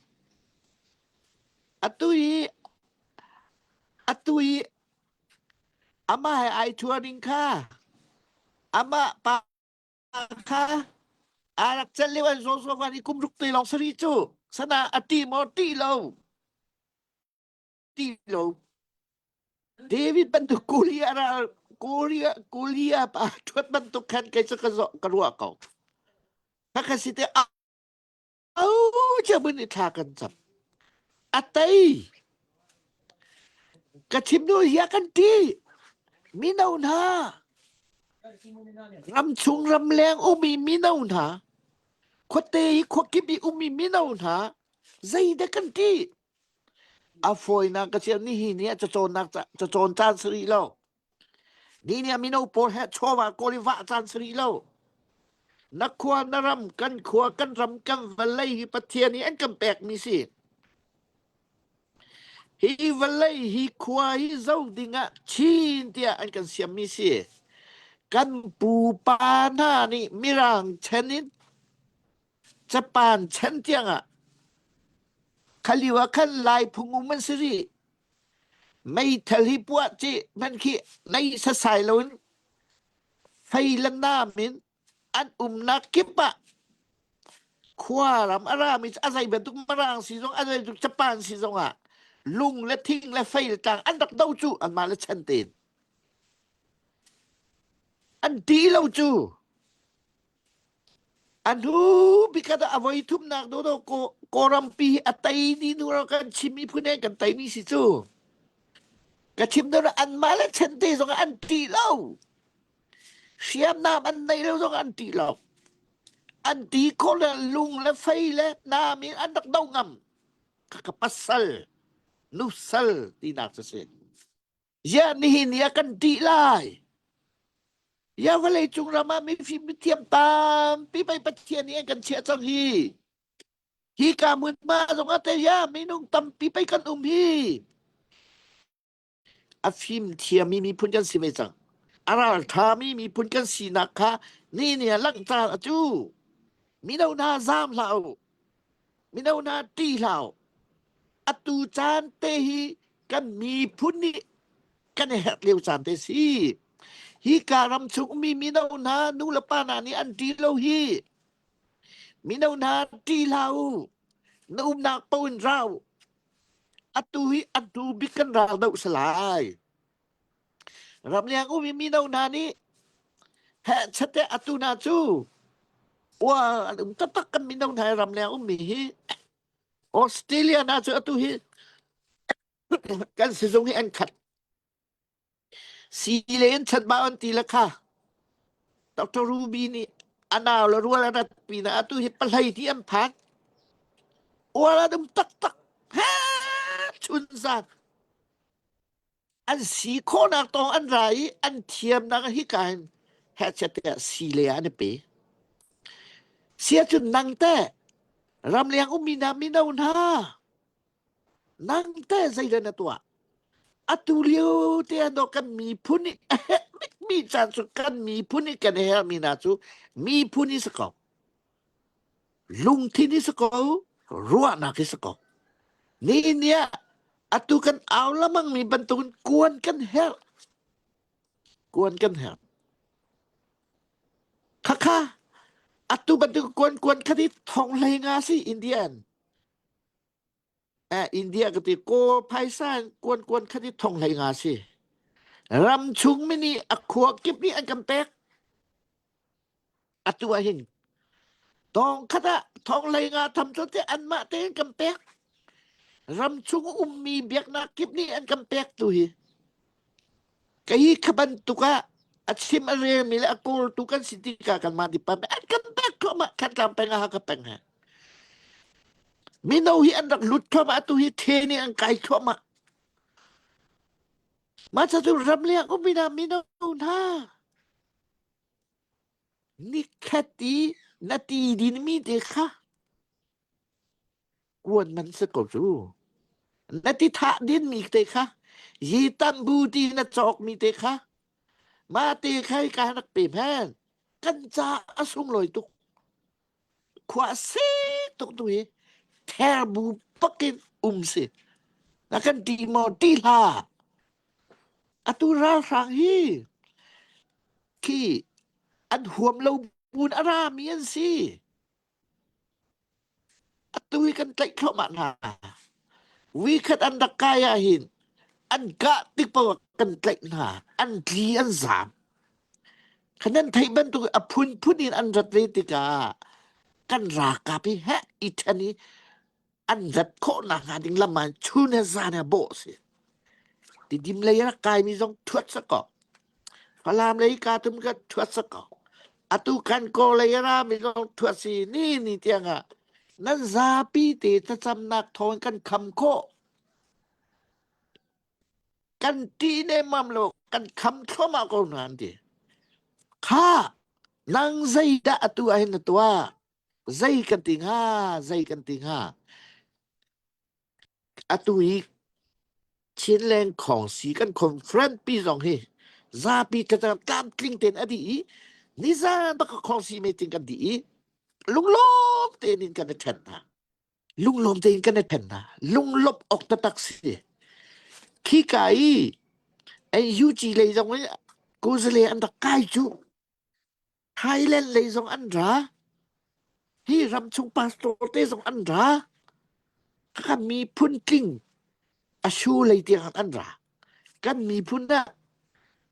Atu i atu i amah he ai ṭhua ding kha amah pa kha a rak celh lio an Joshua van i kum ruk te lawng sari cu sana a ti maw ti lo. Ti lo. David bantuk Korea ral Korea Korea pa ṭhuat bantuk khan kei cu ka zoh ka ruah ko. Khakha si te au cia mun i thla kan cam. A tei. Ka chim nu hi a kan ṭi. Mino hna. Ramchung ramleng umi mino hna. Khuate hi khuakip i umi mino hna. Zeidah kan ṭih? A fawinak ka chiah nihin ni ah cacawnnak cacawn caan si rih lo. Ni ni ah mino pawl he chawva kawl i vah caan si rih lo. Na khua na ram kan khua kan ram kan vawlei hi Pathian nih an kan pekmi si. Hi vawlei hi khua hi zo dingah chin tiah an kan siammi si. Kan pupa hna nih mirang chan in. Japan chan tiangah kha lio ah khan Lai phung um an si rih. Meithal hi puah cih hmanh khi nei sasai loin fei le nam in an umnak kip ah khua ram a rami a zei bantuk Mirang si zong a zei bantuk Japan si zong ah lung le thing le fei le tlang an rak do cu anmah le chan tein an ti lo cu a hnu bik ah a voi thumnak dodo Kawlrampi hi a tei ni hnu kan chim mi phun he kan tei mi si cu ka chim deuh anmah le chan te zong an ti lo Hriamnam an neih lo zong an ṭih lo. An ti khawh le lung le fei le nam in an rak do ngam. Ka pasal, nusal tinak cu si. Ziah nihin ni ah kan ṭih lai. Ya vawlei cung ram ah mifim mithiam tampi pei Pathian nih an kan chiah cang hi. Hi ka hmunhma zong ah te ya minung tampi pei kan um hi. A fimthiammi miphun kan si ve cang. A ralṭhami miphun kan sinak kha ni nih a langhter a cu. Mino hna zaam hlah u. Mino hna ṭih hlah u. Atu caan te hi kan miphun nih kan i herh lio caan te si. Hi ka ram chung ummi mino hna nu le pa hna nih an ṭih lo hi. Mino hna ṭih hlah u. Na umnak paoh in ra u. Atu hi a hnu bik kan ral doh si lai. Ramleng um i mino hna nih heh chate atu hna cu ua an um taktak kan mino hna i ramleng ummi hi Australia hna cu atu hi kan sizung hi an khat. Sii le in chatbau an ti le kha Dr. Ruby nih a nau le rual a rat pinah atu hi pahlei ti an phan. Uar an um taktak. He chun zan. An si khawhnak tawng an ra i an thiamnak hi ka hin hehchet tiah si le ah an i pe. Sia cun nang teh ramleng ummi hna mino hna Nang teh zeidah na tuah? Atu lio te ah dawh kan miphun i a herhbikmi caan cu kan miphun i kan herhmi hna cu miphun i si ko. Lungthin i si ko, ruahnak i si ko. Nihin ni ah atu kan au lamangmi bantukin kuan kan herh. Kuan kan herh. Khakha, atu bantuk kuan kuan khat hi thong hlei nga si Indian. Eh, India ka ti kaw phaisa in kuan kuan khat i thong hlei nga si. Ram chung mi nih a khua kip nih an kan pek. Atu ah hin tong khat ah thong hlei nga tham cu te anmah tein kan pek. Ram chung ummi biaknak kip nih an kan pek tu hi. Kei kha bantuk ah a chim a relmi le a kawltu kan si tikah kanmah department an kan pek thluahmah Thantlang peng ah Hakha peng he. Mino hi an rak lut thluahmah atu hi the nih an kai thluahmah. Mah ca cu ramleng ummi hna mino hna nikhat i na ti dinmi te kha kuan man si ko cu. Na ti thah dinmi te kha yi tam bu ti na cawkmi te kha mah te kha ka rak pe hman kan ca a sunglawi tuk khua si tuk tu hi ther bu pakin um si na kan ti maw ti hla atu ralhrang hi khi an huam lo bun a rami an si Atu hi kan tlaih thluahmah hna. Vikhat an rak kai ahhin an kah tik paoh ah kan tlaih hna. An tli an zaam. Kha nan theih bantuk a phunphun in an rat ve tikah kan ralkap hi heh i ṭhen i an rat khawh nakhnga ding lam ah chun he zan he bawh a si. Tidim lei a rak kaimi zong ṭhuat sa kaw. Falam lei ka tum ka ṭhuat sa kaw. Atu kan kaw lei a rami zong ṭhuat si ni ni tiangah nan zapi te thlacamnak thawng kan kham khawh. Kan ṭih nemmam lo kan kham thluahmah ko hna an ti. Kha nang zeidah atu ah hin na tuah? Zei kan ti hnga? Zei kan ti hnga? Atu hi Chinland Khawngsi kan conference pi zong hi zapi tlatang tlamtling tein a dih i nizan bak khawngsi meeting kan dih i. Lunglawm tein in kan i ṭhen hna. Lunglawm tein kan i ṭhen hna. Lunglawmh awk taktak si. Khika i NUG lei zong i kuzale an rak kai cu. Thailand lei zong an ra. Hi ramchung pastor te zong an ra. Khakha miphun tling a shu lei tiang an ra. Kan miphun ah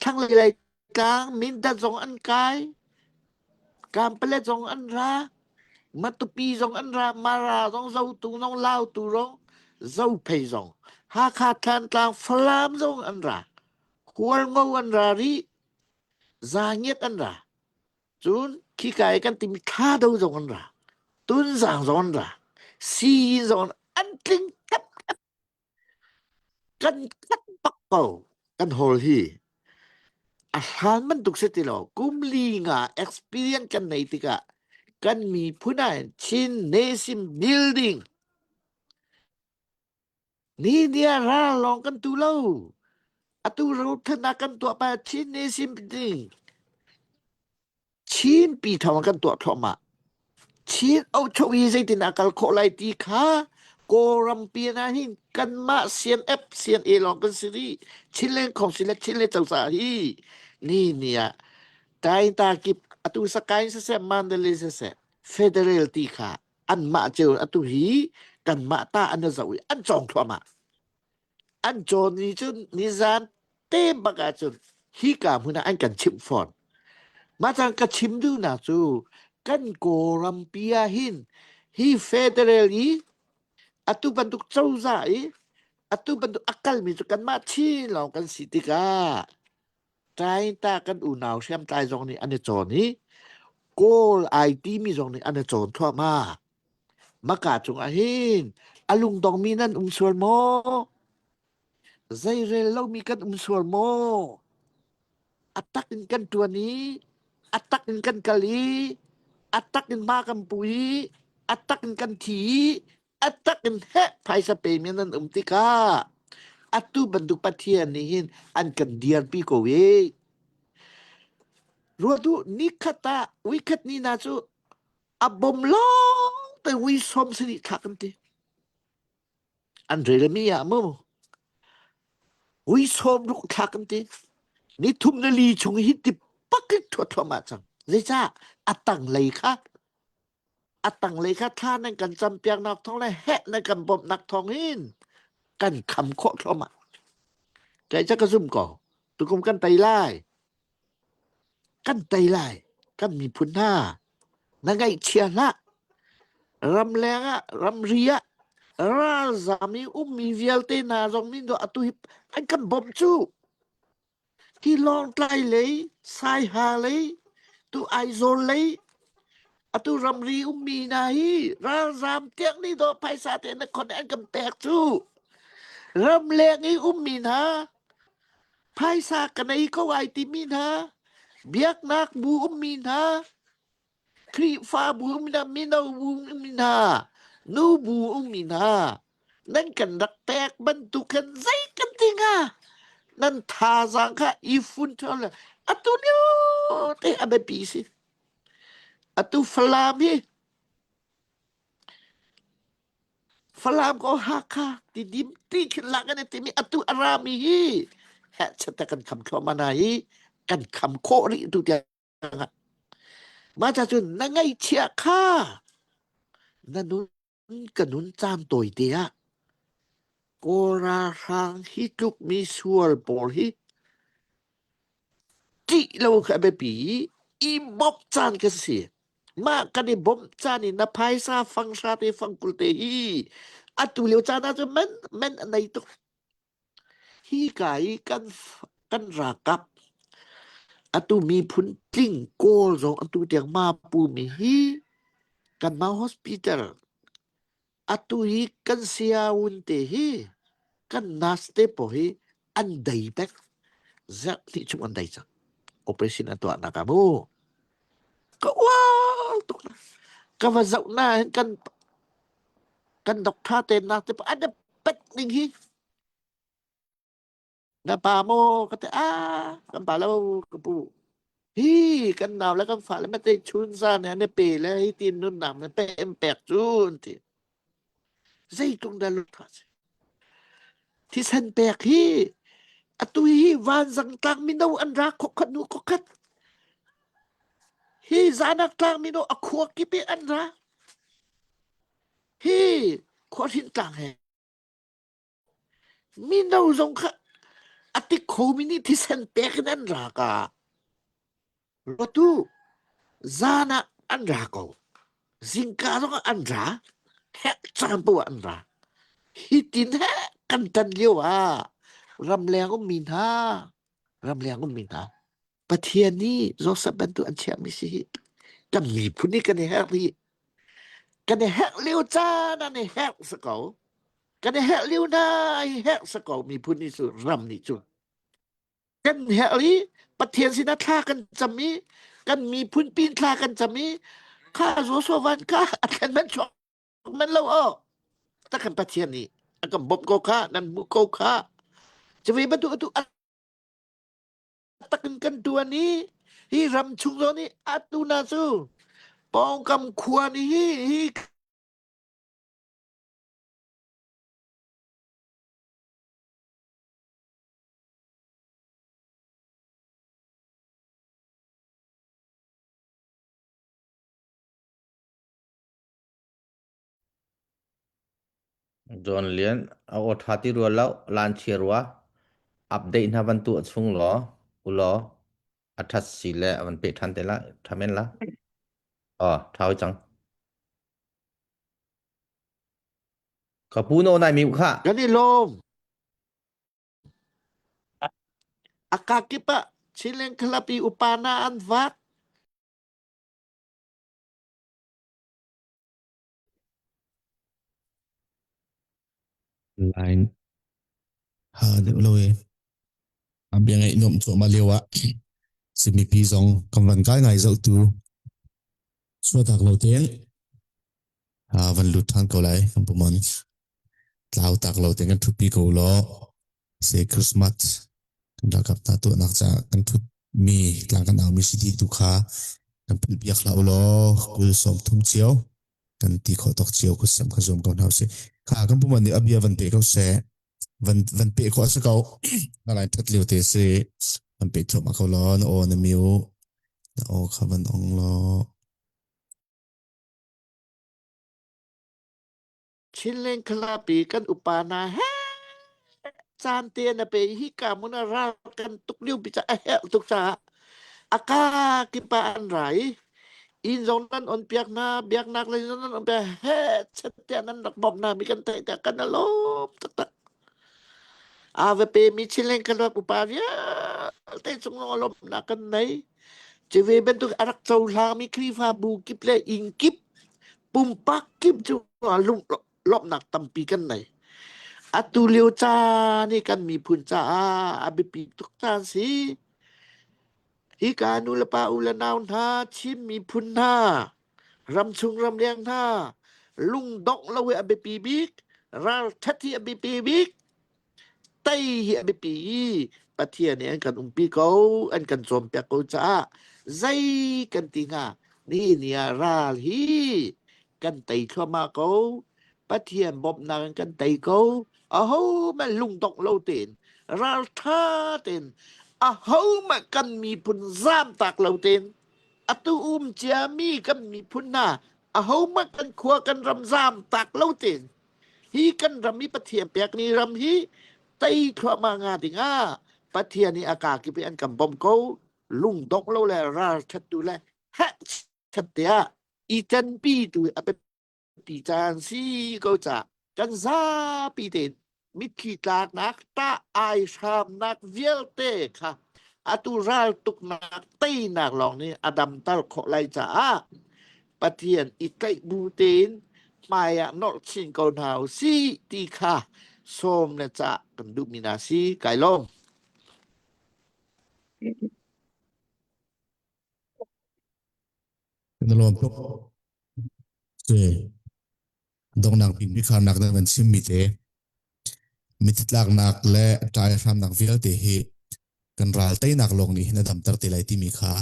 thlanglei lei tlang Mindat zong an kai. Kampalet zong an ra. Matupi zong an ra. Mara zong Zotung zong Lautu zong Zophei zong Hakha Thantlang Falam zong an ra. Hualngo an ra rih. Zangiat an ra. Cun khika i kan timi Thado zong an ra. Tunzang zong an ra. Sii zong an tling khat kan khat bak ko kan hall hi. A hlan bantuk si ti lo. Kum li nga experience kan nei tikah kan miphun ah hin Chin Nation Building Ni nia ral lawng kan tu lo. Atu rothannak kan tuah pa Chin Nation ding. Chin pi thawng kan tuah thluahmah. Chin aucho hi zeitin a kal khawh lai ti kha Kawlram pi na hin kanmah CNF CNA lawng kan si rih. Chinland Council le Chinland cozah hi ni ni ah Tainta kip atu Sakaing siseh Mandalay siseh Federal ti kha anmah cio atu hi kanmah ta an zoh i an cawng thluahmah an cawn ni cun nizan te bak ahcun hika hmun ah an kan chimh fawn mah cang ka chim duhnak cu kan Kawlram pi ah hin hi federal i atu bantuk cozah i atu bantuk a kalmi cu kanmah chin lawng kan si tikah Ṭainta kan unau hriamtlai zong nih an i cawn i Kawl ai timi zong nih an i cawn thluahmah. Maka cungah hin a lungdongmi nan um sual maw? Zeirel lomi kan um sual maw? A tak in kan ṭuan i a tak in kan kal i a tak in hma kan pu i a tak in kan thi i a tak in heh phaisa pemi nan um tikah atu bantuk Pathian nih hin an kan dirpi ko i ruat u nikhat ah uikhat ni na cu a bom lawng te ui som sini thla kan ti an relmi ah mu ui som ruk thla kan ti ni thum na li chung hi ti pakin thuat thluahmah cang zeicah a tang lei kha A tanglei kha thla nan kan campiaknak thawng le heh nan kan bawmhnak thawng in kan kham khawh thluahmah. Kei ca ka zum ko. Tukum kan tei lai. Kan tei lai. Kan miphun hna. Na ngaihchia hlah. Ramleng ah, ramri ah, ralzam i ummi vialte hna zong nih atu hi an kan bawmh cu. Hi Lawngtlai lei, Saiha lei, tu Aizawl lei, atu ramri ummi hna hi ralzaam tiang nih dawh phaisa te na khon an kan pek cu. Ramleng i ummi hna phaisa ka nei ko ai timi hna, biaknak bu ummi hna, Khrihfabu ummi hna, mino bu ummi hna, nu bu ummi hna, nan kan rak pek bantuk khan zei kan ti hnga? Nan thazaang kha i fun ṭheo le atu lio te a biapi si. Atu Falam hi Falam ko Hakha Tidim ti khin lak an i timi atu a rami hi heh chiat kan kham thluahmah hna hi kan kham khawh rih tu tiang Mah ca cun na ngaihchiah kha na nun ka nun caan tawite ah Kawl ralhrang hi tluk mi sual pawl hi ṭih lo kha a biapi i i bawmh caan ka si. Mah kan i bawmh caan i na phaisa fang hra te fang 20 te hi atu lio caan ah cun man man a nei tuk. Hika i kan kan ralkap atu miphun tling Kawl zong atu tiang ma pumi hi kanmah hospital atu hi kan sianginn te hi kan nurse te pawl hi an dei peng. Zarh hnih chung an dei cang. Operation an tuahnak ah mu. Ka uar tuk na. Ka va zoh na hin kan kan doctor te nak te an pet ning hi na pa maw ka ti ah kan pa lo ka pu. Hi kan nau le kan fale ma te chun zan he ne pe le hi tin nunnak na pe em pek cu an ti. Zeitluk dah lungtha si. Thisen pek hi atu hi vanzang tlang mino an ra khokhat nu khokhat. Hi zanak tlang mino a khua kip i an ra. Hi khuahrin tlang he Mino zong kha a tik khomi nih thisen pek in an ra ka. Ruatu zan ah an ra ko. Zingka zong ah an ra. Hek caan paoh ah an ra. Hi tin he kan tan lio ah ramleng ummi hna, ramleng ummi hna Pathian nih Joseph bantuk an chiahmi si hi kan miphun nih kan i herh hi kan i herh lio caan an i herh si ko kan i herh lio hna i herh si ko miphun nih cu ram nih cu kan herh i Pathian sinah thla kan cam i kan miphun pin thla kan cam i kha Joshua van kha a thlen man chuak man lo aw tak kan Pathian nih a kan bawmh ko kha nan hmuh ko kha cuve bantuk atu tak in kan tuan i hi ram chung zawn i atu na cu pawngkam khua nih hi hi John Lian a aw ṭha ti rua lo lan chia rua update hna van tuah chung law ulaw a ṭhat si le a van peh ṭhan te la ṭha men la oh ṭha hoi cang ka pu no nai mi kha kan i lawm a kakip ah Chinland Club i upa na an vat Line ha deuh lo e. A bia ngaih nuamh cuahmah lio ah simipi zong kan van kai ngai zohtu chuatak lo tein a van lut ṭhan ko lai kan pumon tlau tak lo tein kan ṭhutpi ko law se Christmas kan ralkap hna tuahnak caah kan ṭhut mi tlang kan au mi si ti tu kha kan philh piak hlah u law kul sawm thum cio kan ti khawh tawk cio kut sam kha zuam ko hna usih. Kha kan puman nih a bia van pe ko seh. Van van pe khawh a si ko. Na lai that lio te si. Van pe thluahmah ko law na aw na miu. Na aw kha van ong law. Chinland Club i kan upa hna he caan te na pe hi ka mun a ral kan tuk lio pi ca a herh tuk caah a ka kipa an ra i inn zong nan on piak hna biaknak lei zong nan on piak he chet tiah nan rak bawmh hna mi kan theih tiah kan alawm taktak a va pe mi Chinland Club upa vialte cung lawng lawmhnak kan nei Cuve bantuk a rak cohlangmi Khrihfabu kip le inn kip pumpak kip cu lawmhnak tampi kan nei. Atu lio caan hi kan miphun caah a biapi tuk caan si. Hika nu le pa u le nau hna, Chin miphun hna, ramchung ramleng hna, lungdongh lo hi a biapi bik, ralṭhat hi a biapi bik, tei hi a biapi i Pathian nih an kan umpi ko, an kan cawnpiak ko caah zei kan ti hnga? Nihin ni ah ral hi kan tei thluahmah ko. Pathian bawmhnak in kan tei ko. Ahohmanh lungdongh lo tein, ralṭha tein, ahohmanh kan miphun zamtak lo tein, atu um ciami kan miphun hna, ahohmanh kan khua kan ram zamtak lo tein, Hi kan ram i Pathian pekmi ram hi tei thluahmah nga dingah Pathian nih a kakip i an kan bawmh ko. Lungdongh lo le ralṭhat tu le heh chat tiah i ṭanpi tu a biapi caan si ko ca kan zapi tein mitthli tlaknak tah ai hramnak vialte kha atu raltuknak teinak lawng nih a damter khawh lai caah Pathian i tlaih bu tein hmai ah nolh chin ko hna u sih ti kha sawm le cah kan duhmi hna si kai lawm. Kan lawm tuk. Si. Donghnak bik biakhamnak na van chimmi te mithitlaknak le ṭai hramnak vialte hi kan ral teinak lawng nih hin a damter te lai timi kha.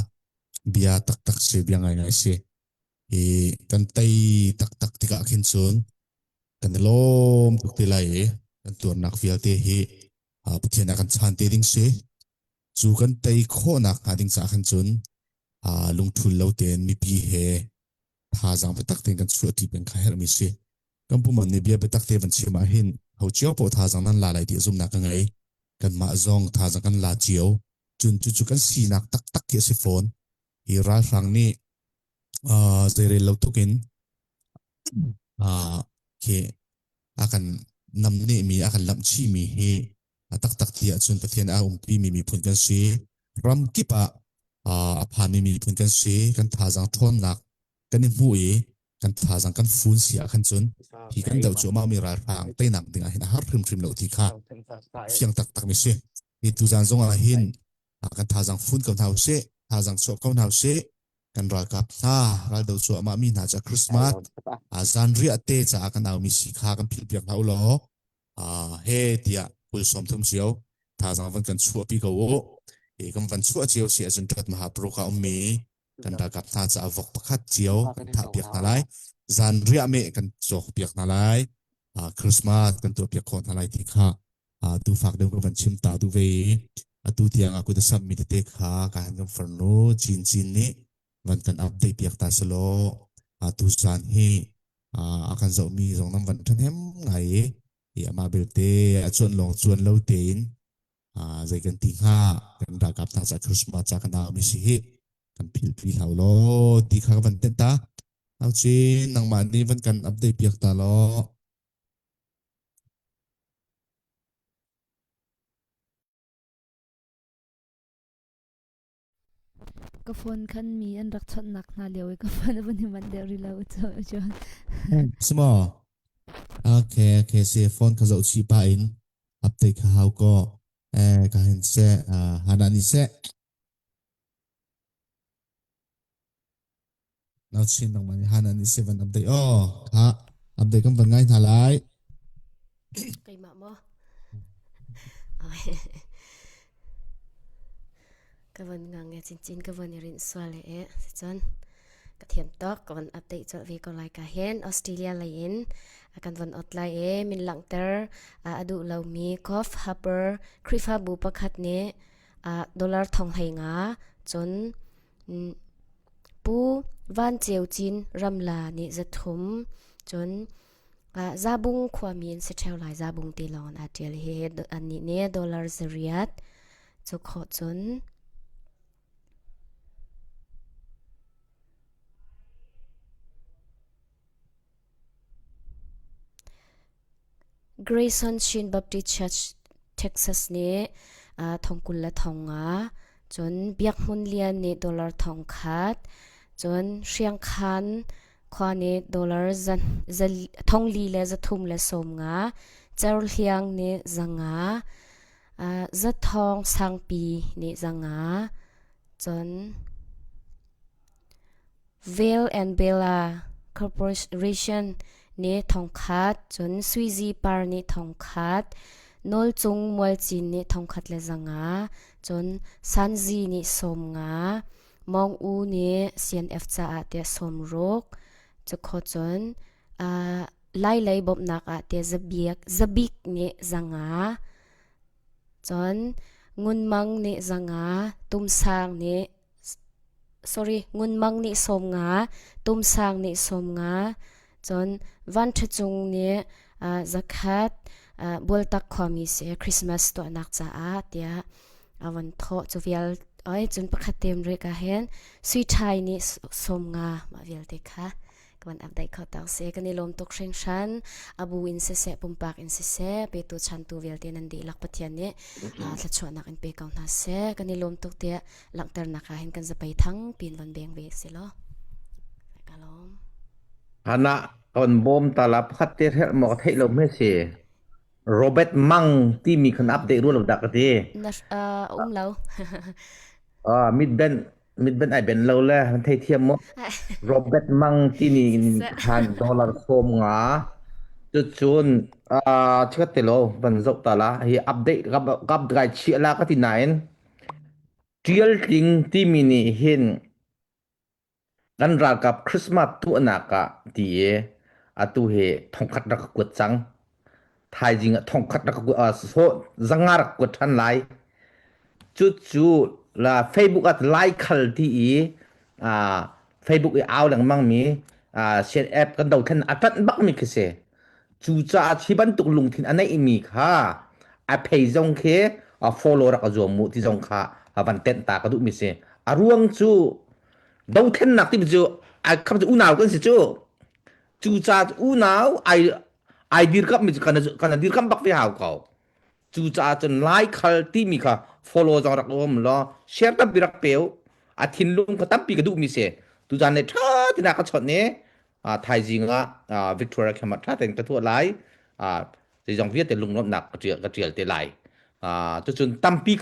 Bia taktak si, bia ngaingai si. Hi kan tei taktak tikah khin cun kan i lawm tuk te lai i kan tuarnak vialte hi Pathian ah kan chan te ding si. Cu kan tei khawhnak hnga ding caah khan cun lungthul lo tein mipi he thazaang biatak tein kan chuahṭi peng kha herhmi si. Kan puman nih bia biatak te van chim ah hin ho cio paoh thazaang nan la lai ti zumhnak ka ngei. Kanmah zong thazaang kan la cio. Cun cucu kan sinak taktak khi a si fawn. Hi ralhrang nih uh, zeirel lo tuk in uh, khi a kan namnehmi a kan lamhchihmi hi a taktak ti ahcun Pathian a umpi mi miphun kan si. Ram kip ah uh, a phanmi miphun kan si. Kan thazaang ṭhawnnak kan i hmuh i kan thazaang kan fun si ah khan cun hi kan doh cuahmah mi ralhrang teinak ding ah hin a har hrimhrim lo ti kha fiang taktak mi si. Hi tuzan zong ah hin kan thazaang fun ko hna usih, thazaang chuah ko hna usih. Kan ralkap hna raldo cuahmah mi hna ca Christmas zanriah te caah kan aumi si kha kan philh piak hna u law he tiah kul sawm thum cio thazaang van kan chuahpi ko u. Hi kan van chuah cio si ahcun Ṭat Mahapruk ah ummi kan ralkap hna caah vok pakhat cio kan thah piak hna lai. Zanriah meh kan cawk piak hna lai. Christmas kan tuah piak khawh hna lai ti kha tu fak deuh ka van chim ta duh ve i atu tiang a kut a sammi tete kha ka han kan farnu Chin Chin nih van kan update piak ta selaw tu zan hi a kan zohmi zong nan van ṭhahnem ngai i i amah belte a cuan lawng cuan lo tein zei kan ti hnga kan ralkap hna ca Christmas ca kan aumi si hi kan philpi hlau law ti kha ka van tenh ta. Au Chin nangmah nih van kan update piak ta law. Ka phone khan mi an rak chawnhnak hna lio i ka phone a van i manh deuh rih lo cun. Simo. Okay, okay, si phone ka zoh chih pa in update ka hau ko. Eh, ka hin se, hana ni se. Nau chin nangmah nih Hana nih 7 update oh kha update kan van ngai hna lai. Keimah maw? Ka van ngang e chinchin ka van i rinh sual e e sicun ka thiam tok ka van update colh ve ko lai ka hin Australia lei in a kan van ot lai e min langhter a duh lomi Coff Harbour Khrihfabu pakhat nih dollar thong hlei nga cun Pu Van Ceu Cin Ramla nih 300 cun Zabung khuami an si ṭheo lai Zabung ti lawng in aa ṭial. Hihi annih nih dollar 800 cu khawh cun Grayson Chin Baptist Church, Texas nih thong 25, cun Biak Hmun Lian nih dollar 1000, cun Hriangkhan khua nih dollar 4,350, Cerhliang nih 500, Zathawng Sangpi nih 500, cun Vail and Bella Corporation nih thongkhat, cun Suizi Par nih thongkhat, Nawlcung Mualcin nih thongkhat le 500, cun Sanzi nih 50, Mong U nih CNF caah tiah 60, cukho cun uh, Lailei bawmhnak ah tiah Zabiak, Zabik nih 500, cun Ngun Mang nih 500, Tumsang nih sorry Ngun Mang nih 50, Tum Sang nih 50, cun Van Ṭha Cung nih zakhat Bualtak khuami si Christmas tuahnak caah tiah a von thawh cu vial oi cun pakhat tem rih ka hen Sui Ṭhai nih 50 mah vialte kha ka van update kho tak si kan i lawm tuk hringhran abu in siseh pumpak in siseh petu chantu vialte nan dihlak Pathian nih thluachuahnak in pe ko hna seh kan i lawm tuk tiah langhternak ah hin kan zapei thang pin van beng ve si law ka lawm Hana kan bawm ta la pakhat te her mo ka theih lo me si Robert Mang timi khan update ru lo dah ka ti na um lo Ah, mitbenh mitbenh ai ben lo le an theithiam maw? Robert Mang timi khan dollar 50 cucun ah chikat te lo van zoh ta la hi update kap kap gai chiah la ka ti nain tial tling timi nih hin. Kan ralkap Christmas tuahnak ah ti i atu hi thongkhat rak ka kuat cang. Thaizing ah thongkhat rak ka kuat, so zanga rak kuat ṭhan lai. Cucu la Facebook ah laikhal ti i Facebook i au lengmang mi CNF kan dothlen a ṭanh bak mi khi si. Cucaah hi bantuk lungthin a neihmi kha a phei zong khi a follow rak a zuam mu ti zong kha a van tenh ta ka duhmi si. A ruang cu dothlennak timi cu ai kham cu unau kan si cu. Cucaah unau ai ai dirkamh mi cu kan kan dirkamh bak ve hau ko. Cucaah cun laikhal timi kha follow zong rak um law share tampi rak peu. A thinlung kha tampi ka duhmi si. Tuzan le ṭha tina ka chawnh i thaizing ah Victoria camp ah ṭha tein ka tuah lai. Zeizong vialte lunglawmhnak ka ṭial ka ṭial te lai. Cucun tampi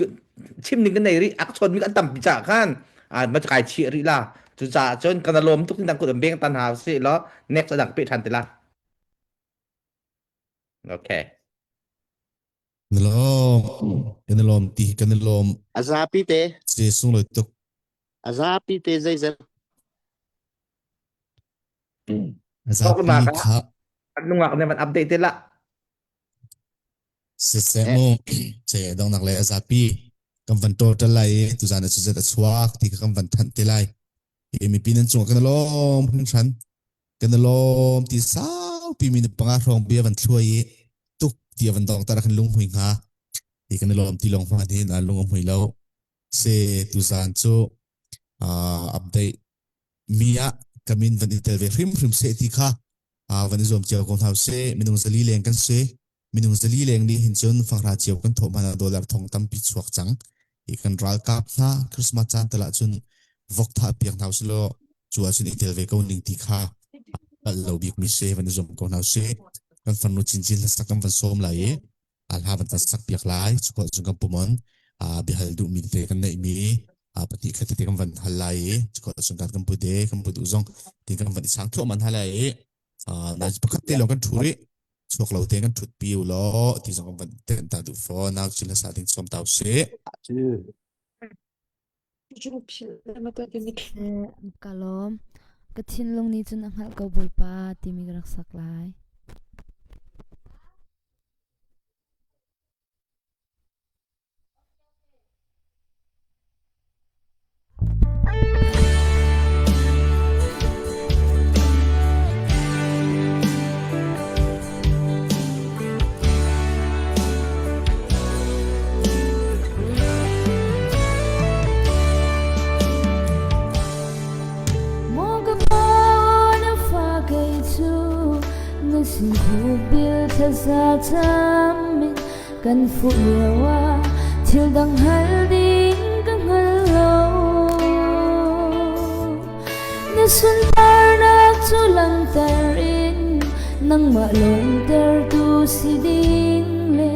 chim ding kan nei rih. A ka chawnmi kan tampi caah khan ma kai chih rih la. Cucaah cun kan lawm tuk dang kut beng tan ha si law next adang pe ṭhan te la. Okay. Na lawm. Kan i lawm ti kan i lawm. A zapi te. Si sunglawi tuk. A zapi te zeizat. A zapi kha. Nungak ne van update te la. Siseh mu ce dongnak le a zapi kan van total lai i tuzan ah cuzat a chuak ti kha kan van thanh te lai. Hi mipi nan cungah kan i lawm hringhran. Kan i lawm ti saupi mi panga hrawng bia van thluai i tuk ti a van dong tar khan lunghmui hnga. Hi kan i lawm ti lawng hman hin lung a hmui lo. Se tuzan cu update mi ah ka min van i tel ve hrimhrim seh ti kha van i zuam cio ko hna usih. Minung zali leng kan si. Minung zali leng nih hin cun fanghra cio kan thawh hmanh ah dollar thong tampi chuak cang. Hi kan ralkap hna Christmas caan tal ahcun vok thah piak hna usih law cu ahcun i tel ve ko ning ti kha palh lo bik mi si van i zuam ko hna usih. Kan farnu cincin hlasak kan van sawm lai i hla van kan sak piak lai. Cu cun kan pumon biahal duhmi tete kan neihmi pahnih khat tete kan van hal lai i cu cun kan kan put i kan put u zong ti kan van i chang thluahmah hna lai i nai pakhat te lawng kan ṭhu rih chuak lo te kan ṭhut pi u law ti zong kan van tenh ta duh fawn nau cil hla sa ding sawm ta usih. Ka lawm. Ka thinlung nih cun a hngalh ko Bawipa timi ka rak sak lai. Kan fuh lio ah thil dang hal ding ka hngal lo. Na sunparnak cu langhter in nangmah lawmtertu si ding le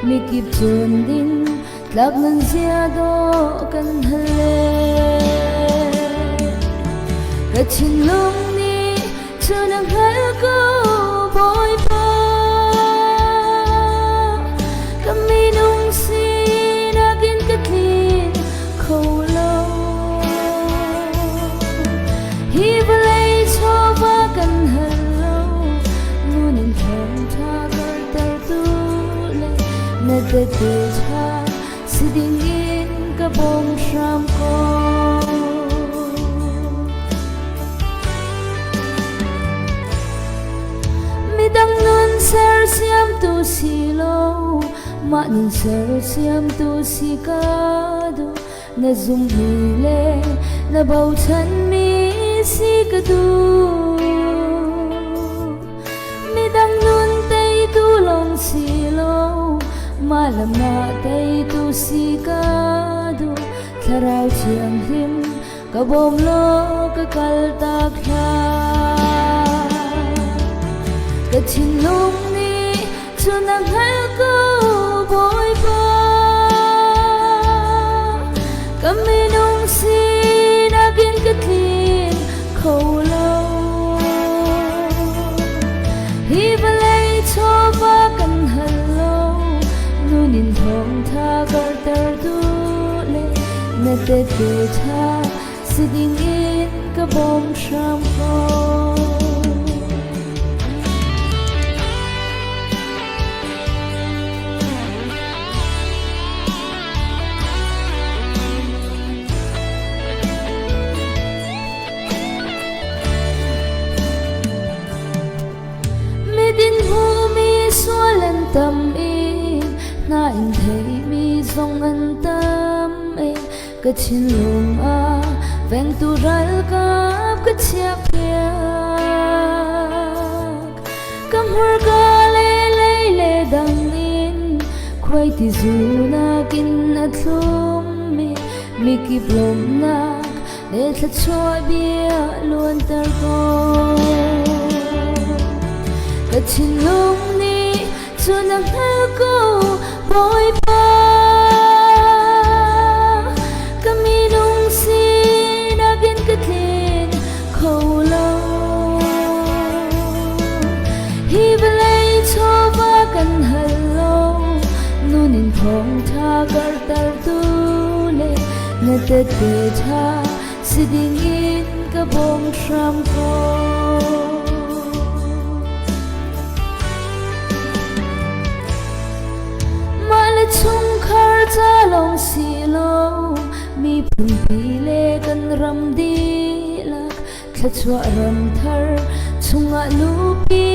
mikip cawn ding tlak nan zia dawh kan hal le. Ka thinlung nih cu na hngal ko Bawipa. Ka minung sinak in ka tlin kho lo. Hi vawlei chawva kan hal lo, ngun in thawngṭha kartertu le na tehte ṭha si ding in ka bawm hram ko. Midang nun sersiamtu si lo, mah nun sersiamtu si ka duh. Na zumhmi le na bochanmi si ka duh. Midang nun teitu lawng si lo, mah le mah teitu si ka duh. Thlarau Thianghlim ka bawm law ka kaltak hlah. Ka thinlung nih cun a hngalh ko Bawipa. Ka minung sinak in ka tlin kho lo. Hi vawlei chawva kan hal lo, nun in thawngtha karter tu le na tehte ṭha si ding in ka. ka bawm hram ko. Midin hmuhmi sual an tam i hna in theimi zong an tam i ka thinlung ah vengtu ralkap ka chiahpiak. Ka hmurka le lei le dang in khuaiti zu nakin a thlummi mikip lawmhnak le thluachuah bia luanter ko. Ka thinlung nih cun a hngal ko Bawipa. Ka minung sinak in ka tlin kho lo. Hi vawlei chawva kan hal lo, nun in thawngṭha karhtertu le na tehte ṭha si dingin ka bawm hram ko. Mah le chungkhar ca lawng si lo, miphunpi le kan ram dihlak thluachuah ram thar chungah luhpi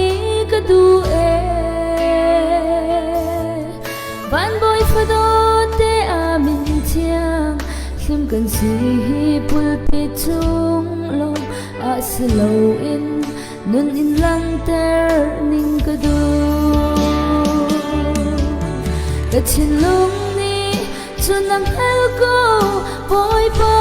ka duh ee. Van bawi fadawt te amin thiang thlim kan si hi pulpit chung lawng ah si loin nun in langhter ning ka duh. Ka thinlung nih cun a hngal ko Bawipa.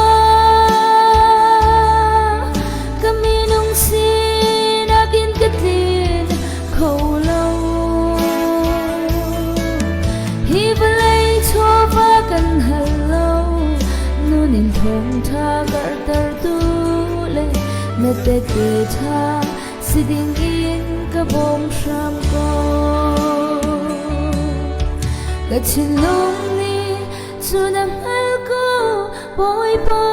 Ka minung sinak in ka tlin kho lo. Hi vawlei chawva kan hal lo, nun in thawngṭha karhtertu le na tehte ṭha si ding in ka bawm hram ko. Ka thinlung nih cun a hngal ko Bawipa.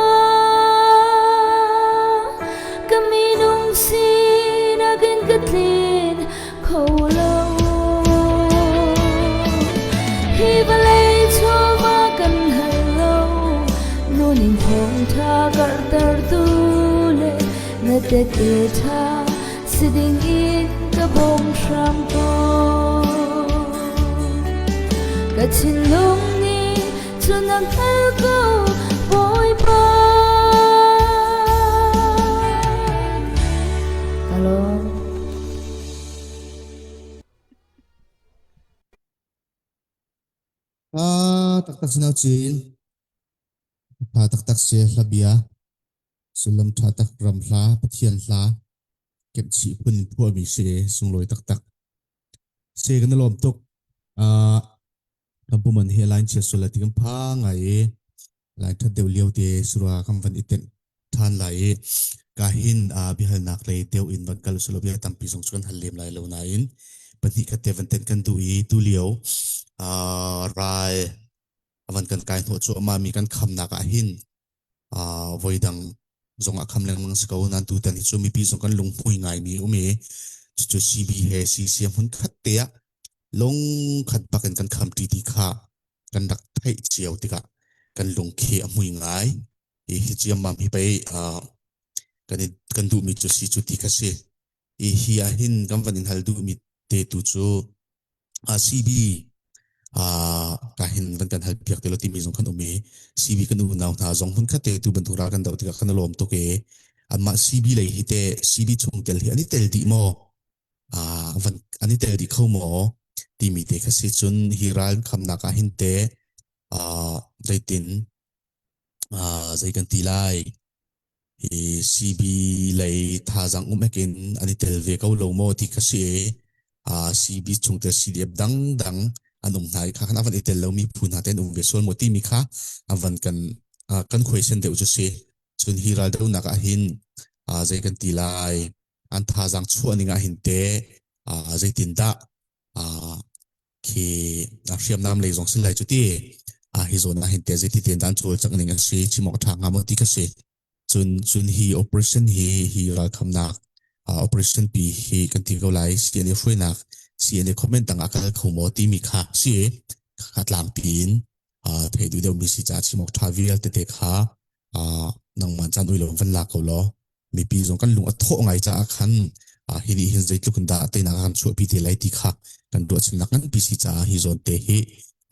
Ka minung sinak in ka tlin kho lo. Hi vawlei chawva kan hal lo, nun in thawngṭha karhtertu le na tehte ṭha si ding in ka bawm hram ko. Ka thinlung nih cun a hngal ko Bawipa. Ka lawm. Ah, taktak sinau cin. Tha taktak se hla bia. Sullam tha tak ram hla, Pathian hla. Kemhchih phun in phuahmi si e, sunglawi taktak. Se kan i lawm tuk. Ah, kan puman hi line chia sual ti kan pha ngai i line that deuh lio te surwa kan van i tenh than lai i ka hin biahalnak lei deuh in van kal usulaw bia tampi zong cu kan hal lem lai lo nain pahnih khat te van tenh kan duh i tu lio ral avan kan kai hnawh cuahmah mi kan khamnak ah hin voidang zong ah kham lengmang si ko nain tutan hi cu mipi zong kan lunghmui ngaimi um i cucu CB he CC hmun khat te ah lungkhat bak in kan kham ṭi ti kha kan rak theih cio tikah kan lungkhi a hmui ngai. Hi hi ciammam hi pei kan i kan duhmi cu si cu ti kha si. Hi hi ah hin kan van in hal duhmi te tu cu CB ka hin van kan hal piak te lo timi zong kan um i CB kan unau hna zong hmun khat te tu bantuk ral kan doh tikah kan i lawm tuk i anmah CB lei hi te CB chungtel hi an i tel dih maw van an i tel dih kho maw timi te kha si cun hi ral khamnak ah hin te zeitin zei kan ti lai hi CB lei thazaang um ekin an i tel ve ko lo maw ti kha si i CB chungtel CDF dangdang an um hna i kha khan a van i tel lomi phu hna te an um ve sual maw timi kha a van kan kan khuaisen deuh cu si cun hi raldohnak ah hin zei kan ti lai an thazaang chuah ning ah hin te zeitindah khi hriamnam lei zong si lai cu ti hi zawn ah hin te zeiti ten dan cawlcangh ning a si chim awk ṭha hnga maw ti ka si. Cun cun hi operation hi hi ralkhamnak uh, operation pi hi kan ti ko lai CNA hruainak CNA comment tang ah kal kho maw timi kha si kha tlangpi in uh, thei duh deuh mi si ca chim awk tha vialte te kha uh, nangman chan ui lo van la ko law mipi zong kan lung a thawh ngai caah khan uh, hi nih hin zeitluk in dah teinak kan chuahpi te lai ti kha kan ruahchannak nganpi si caah hi zawn te hi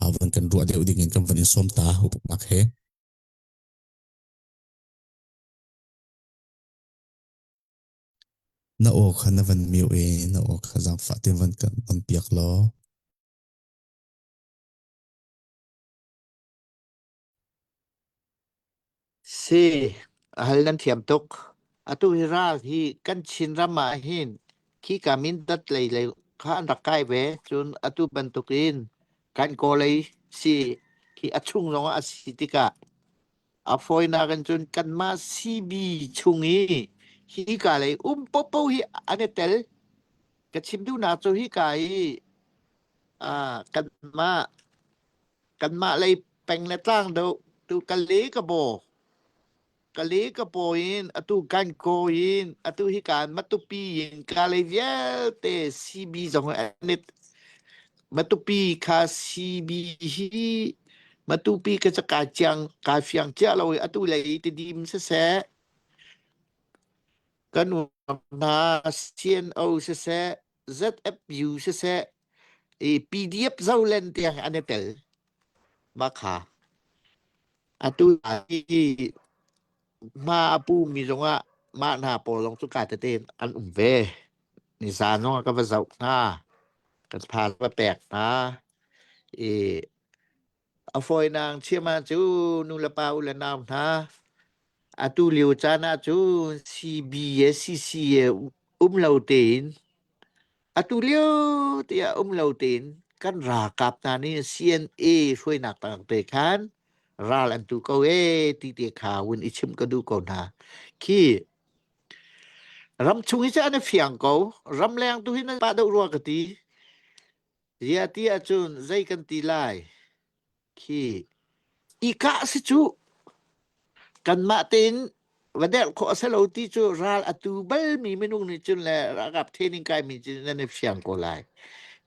uh, van kan ruah deuh ding in kan van in sawm ta upatnak he. Na aw kha na van mute i na aw kha zaangfah tein van kan on piak law. Si, a hal nan thiam tuk. Atu hi ral hi kan Chinram ah hin khika Mindat lei lei kha an rak kai ve. Cun atu bantukin kan Kawlei si khi a chung zongah a si tikah a fawinak in cun kanmah CB chung i hika lei um popo hi an i tel. Ka chim duhnak cu hika i ah kanmah Kanmah lei peng le tlang deuh tu Kale ka baw. Kale ka paw in atu Gankaw in atu hika Matupi in Kalay vialte CB zong an i Matupi kha CB hi Matupi ka ca kai ciang kai fiang cia lo i atu lei Tidim siseh kan hna CNO siseh ZFU siseh i PDF Zoland tiang an i tel. Mah kha atu hi hma a pu mi zongah mah hna pawl zong cu ka tete an um ve. Nizan zong ah ka va zoh hna. Kan pha va pek hna. I a fawinak chiam ah cu nu le pa u le nau hna atu lio caan ah cun CB e CC e um lo tein Atu lio tiah um lo tein kan ralkap hna nih CNA hruainak tang te khan ral an tu ko ee ti te kha vun i chim ka duh ko hna. Khi ramchung hi cu an i fiang ko. Ramleng tu hi nan pah deuh rua ka ti. Zia ti ahcun zei kan ti lai? Khi i kah si cu kanmah tein va derh khawh a si lo ti cu ral a tu balmi minung nih cun le ralkap training kaimi cu nan i fiang ko lai.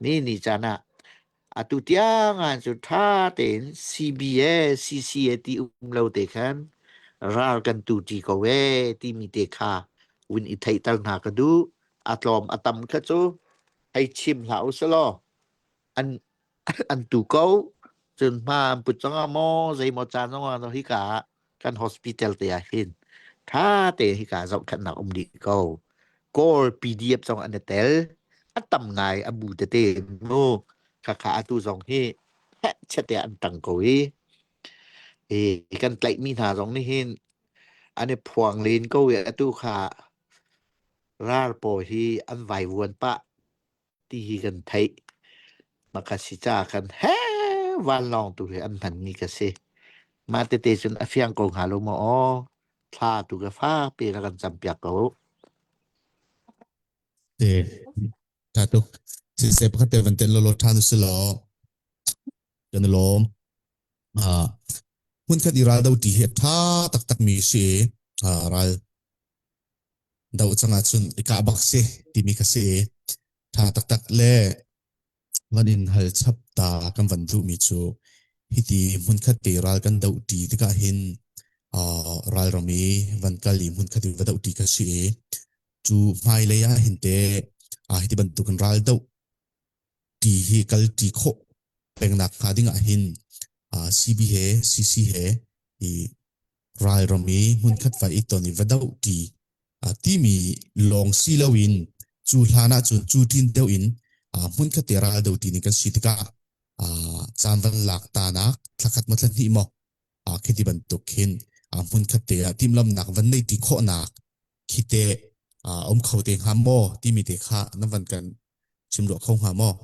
Ni ni caan ah atu tiang ah cu ṭha tein CBA, CCA ti um lo te khan ral kan tu ṭi ko ee timi te kha vun i theihter hna ka duh. A tlawm a tam kha cu hei chim hlah u selaw an an tu ko. Cun hma an put zong ah maw zeimaw caan zong ah hika ah kan hospital te ah hin tha tein hika zohkhenhnak um dih ko. Kawl PDF zong an i tel. A tam ngai a bu tete mu. Khakha atu zong hi heh chiat te an tang ko i i kan tlaihmi hna zong nih hin an i phuang len ko i atu kha ral pawl hi an vaivuan pah ti hi kan theih. Maka si caah khan he vanlawng tu hi an hmanmi ka si. Mah tete cun a fiang ko hnga lo maw aw? Thla tu ka fakpi ra kan campiak ko. Te tha tuk. Siseh pakhat te van ten lolo than usi law kan i lawm. Ah hmunkhat i ral do ti hi a tha taktak mi si. Ah ral do cang ahcun i kah bak si timi kha si i ṭha taktak le van in hal chap ta kan van duhmi cu hiti hmunkhat te ral kan doh ṭi tikah hin uh, ralram i van kal i hmunkhat i va doh ṭi kha si i cu hmailei ah hin te uh, hiti bantukin ral doh ṭi hi kal ṭi khawh pengnak hnga ding ah hin uh, CB he CC he i ralram i hmunkhat va i ton i va doh ṭi timi lawng si loin cu hlan ahcun cu ṭin deuh in hmunkhat te ral do ti ning kan si tikah caan van lak tanak thlakhat maw thlahnih maw khi ti bantuk khin hmunkhat te ah timhlamnak van nei ti khawhnak khi te um kho te hnga maw timi te kha na van kan chim ruah kho hnga maw?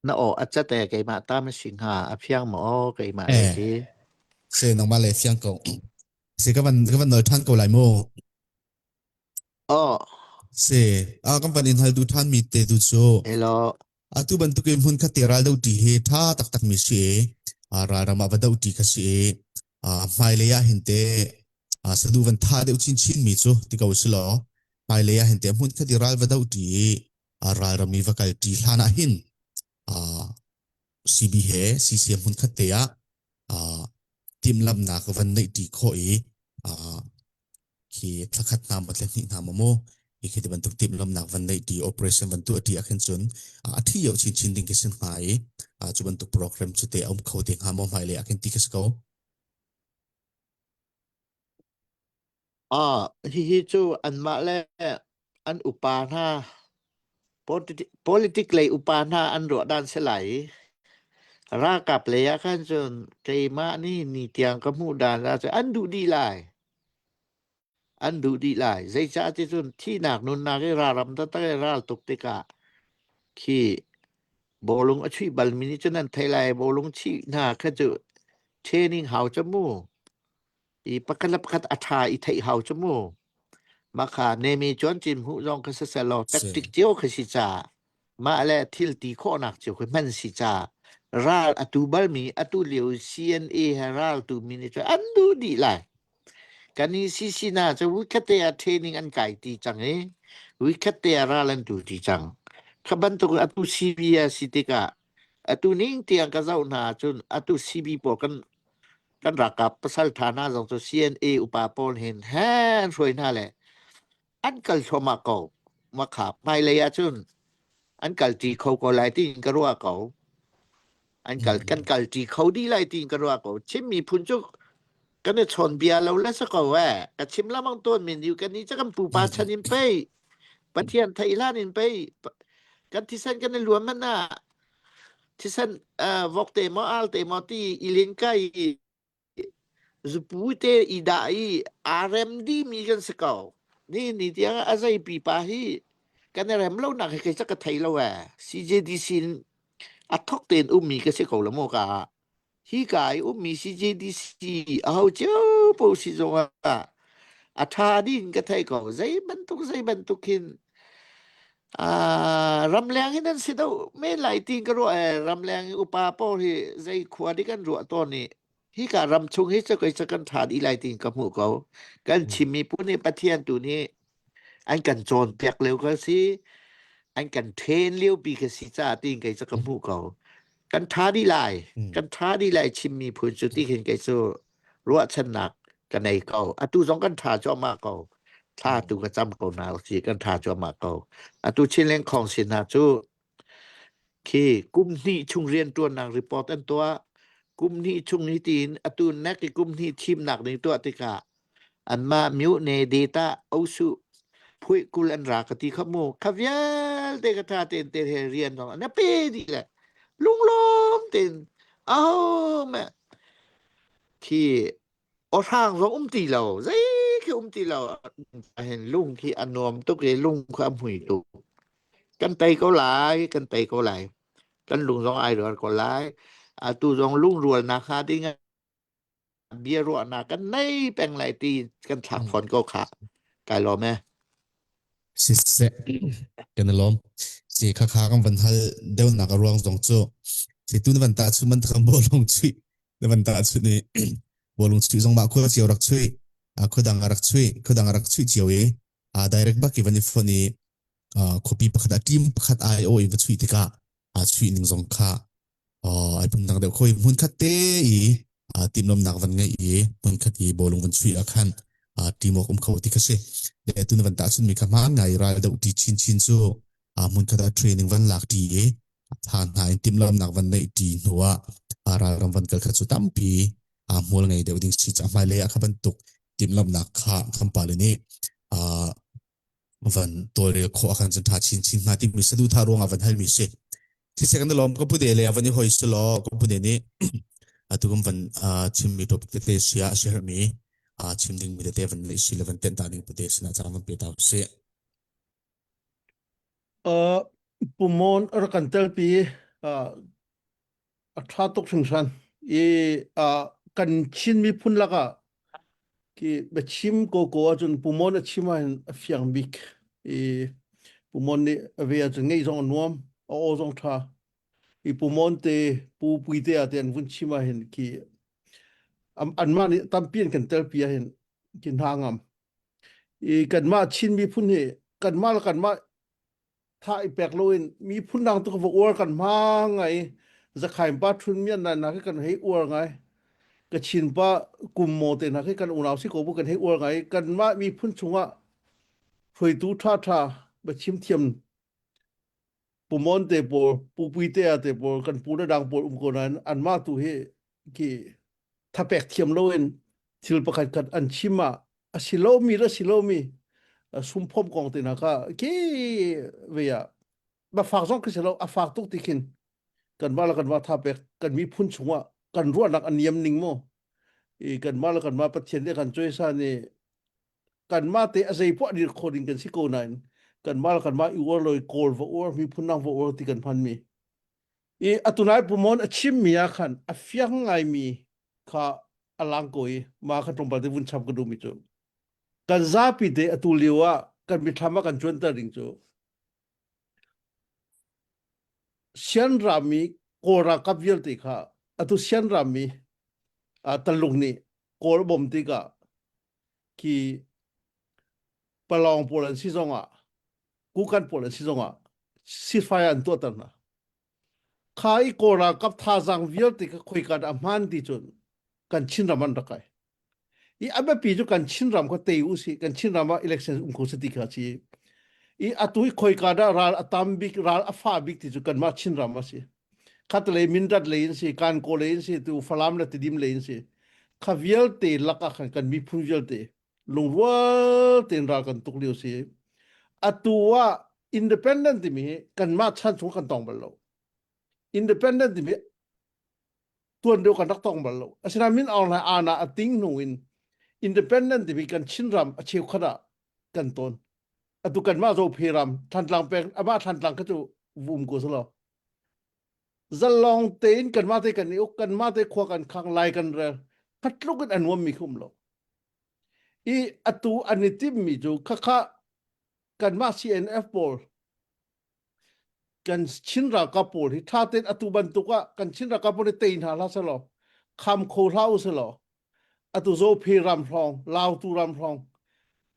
Na aw a cat ee keimah ta ma si hnga a fiang maw aw keimah lei Eh, hi. se nangmah le fiang ko. Se ka van ka van nol than ko lai mu. Aw. Se, a kan van in hal du than mi te tu cu. Hello. Atu bantuk in hmun khat te ral do ti hi tha taktak mi si i ral ram ah va do ti kha si i hmailei ah hin te sadu van tha deuh chinchin mi cu ti ko si law hmailei ah hin te hmun khat i ral va do ti i ral ram i va kal ti hlan ah hin CB he CCM hmun khat te ah timhlamhnak van neih ṭi khawh i khi thlakhat hna maw thlahnih hna maw mu hi khi ti bantuk timhlamhnak van neih ṭi operation van tuah ṭi ah khin cun a thi yo chinchin ding khi sin hnga i cu bantuk program cu te a um kho te hnga maw hmailei ah khin ti khi si ko. Ah, hihi cu anmah le an upa hna politic lei upa hna an ruah dan si lai i ralkap lei ah khan cun keimah nih ni tiang ka hmuh dan ah cun an duh dih lai. An duh dih lai. Zeicah ti cun thihnak nunnak i ralram taktak i ral tuk tikah khi bawlung a chuih balmi nih cun an theih lai. Bawlung chih hna kha cu training hau cu mu. I pakhat le pakhat a ṭha i theih hau cu mu. Mah kha nemi chuan cin hmuh zong kha siseh law tactic cio kha si ca mah le thil ti khawhnak cio khi hman si ca ral atu balmi atu lio CNA he ral tu mi nih cun an duh dih lai. Kan i CC na cu wikhat te ah training an kai ti cang i wikhat te ah ral an tu ti cang. Kha bantuk atu CB a si tikah atu ning tiang ka zoh hna ahcun atu CB pawl kan kan ralkap pasal ṭha hna zong cu CNA upa pawl hin he an hruai hna le an kal thluahmah ko. Makha hmailei ahcun an kalṭi kho ko lai tiin ka ruah ko. An kal kan kalṭi kho dih lai tiin ka ruah ko. Chin miphun cu kan i chawn bia lo le si ko eh. Ka chim lamang tawn min yu kan ni cu kan pupa chan in pei Pathian theih hlan in pei kan thisen kan i luan man ah thisen vok te maw al te maw ti i len kai i zupu te i dah i aa rem dimi kan si ko. Ni ni tiang a zei pipa hi kan i rem lo nak hi kei ca ka thei lo ee. CJDC in a thok tein ummi ka si ko la maw ka. Hika i ummi CJDC aho cio po si zong ah a ṭha ding ka thei ko. Zei bantuk zei bantuk hin Ah, ramleng hin an si deuh men lai tiin ka ruah ee. Ramleng i upa pawl hi zei khua dik an ruah tawn i hika ram chung hi cu kei cu kan ṭha dih lai tiin ka hmuh ko. Kan Chinmi pu nih Pathian tu nih an kan cawnpiak lio ka si, an kan ṭhen lio pi ka si caah tiin kei cu ka hmuh ko. Kan ṭha dih lai, kan ṭha dih lai Chin miphun cu ti khin kei cu ruahchannak ka nei ko. Atu zong kan ṭha cuahmah ko. Thla tu ka cam ko na si kan ṭha cuahmah ko. Atu Chinland Council hna cu khi kum hnih chung rianṭuannak report an tuah. Kum hnih chung hi tiin atu nek i kum hnih thimnak ding tuah tikah anmah myone data osu phuih kul an ra ka ti kha mu kha vialte ka tha ten te he rian dong na pe dih le lunglawm ten aho me Khi awhrang zong um ti lo, zei khi um ti lo. Hin lung khi a nuam tuk i lung kha a hmui tuk. Kan tei ko lai, kan tei ko lai. Kan lung zong ai rual ko lai. Atu zong lungrualnak hnga ding ah bia ruahnak kan nei peng lai ti kan thlak fawn ko kha. Kai lawm e. Siseh, kan i lawm. Si kha kha kan van hal deuhnak a ruang zong cu si tu na van tah chu man thang bawlung chuih na van tah chuih ni bawlung chuih zong mah khua cio rak chuih khua dang rak chuih khua dang rak chuih cio i direct bak i van i phone i khuapi pakhat a team pakhat ai o i va chuih tikah a chuih ning zong kha ai phun dang deuh khoi hmun khat te i timlomnak van ngeih i hmun khat i bawlung van chuih ah khan teamwork um kho ti kha si le tun van tah chun mi kha hmaan ngai ral deuh ti chin chin cu hmun khat ah training van lak ti i tha hna in timhlamnak van neih ti hnu ah ralram van kal kha cu tampi hmual ngei deuh ding si ca hmailei ah kha bantuk timhlamnak kha kan pale nih van tawlrel khawh akan cun tha chin chin hnga timi saduhthah ruangah van halmi si. Siseh kan lawm ka pute le van i hoi selaw ka pute nih atu kan van chimmi topic tete sia a si herhmi chim dingmi tete van neih si le van tenh ta ding pute sinah caan van pe ta usih. Uh, Pumon rak kan telpi uh, a ṭha tuk hringhran i uh, kan Chin miphun lakah. Ki biachim ko ko ahcun Pumon a chim ahhin a fiang bik i Pumon nih a ve ahcun ngeih zong a nuam, a aw zong ṭha. I Pumon te Pu Puite ah te an vun chim ahhin khi anmah nih tampi an kan telpi ahhin khi hna ngam. I kanmah Chin miphun hi kanmah le kanmah tha i pek loin miphun dang tu ka va uar kan hmang ngai zakhaim pa thun mian na na kan hei uar ngai ka chin pa kum mo te na khi kan unau si ko bu kan hei uar ngai kan mah miphun chungah hruaitu tha tha ba chim thiam pumon te pawl pupui te a te pawl kan pu na dang pawl um ko nain an mah tu hi ki thapek thiam loin thil pakhat khat an chim ah a si lomi le si lomi sumphom kong te hna kha ki ve ah ma fak zong khi si lo a fak tuk ti khin kan mah le kan mah tha pek kan miphun chungah kan ruahnak a niam ning mu i kan mah le kan mah Pathian nih kan choisa ni kan mah te a zei poah dir kho ding kan si ko nain kan mah le kan mah i uar loi kawl va uar miphun dang va uar ti kan hman mi I atunai pumon a chimmi ah khan a fiang ngaimi kha a lang ko i ma kha tlawmpal te vun chap ka duhmi cu kan zapi te atu lio ah kan mithlam ah kan cuanter ding cu sian rami kawl ralkap vialte kha atu sian rami taluk nih kawl bom tikah khi palawng pawl an si zongah kukan pawl an si zongah ceasefire an tuahter hna. Kha i Kawl ralkap thazaang vialte kha khoika dah a hmaan ti cun kan Chinram an rak kai. I a biapi cu kan Chinram kha tei u sih, kan Chinram ah election um kho se ti kha si. I atu i khoika dah ral a tam bik, ral a fa bik ti cu kanmah Chinram a si. Khatlei Mindat lei in si, Kankaw lei in si, tu Falam le Tidim lei in si. Kha vialte lakah khan kan miphun vialte lungrual tein ral kan tuk lio si. Atu ah independent timi hi kanmah chan chung kan tong bal lo. Independent timi tuan deuh kan rak tong bal lo. Asinain Min Aung Hlaing aana a ting hnu in independent timi kan Chinram a cheukhat ah kan ton. Atu kanmah Zophe ram Thantlang peng amah Thantlang kha cu vum ko selaw. Zalong tein kanmah te kan i uk kanmah te khua kan khang lai kan rel khatluk in a nuammi khi um lo. I atu an i timhmi cu khakha kanmah CNF pawl kan Chin ralkap pawl hi ṭha tein atu bantuk ah kan Chin ralkap pawl hi tei hna hlah selaw kham kho hlah u selaw atu Zophe ram hrawng Lautu ram hrawng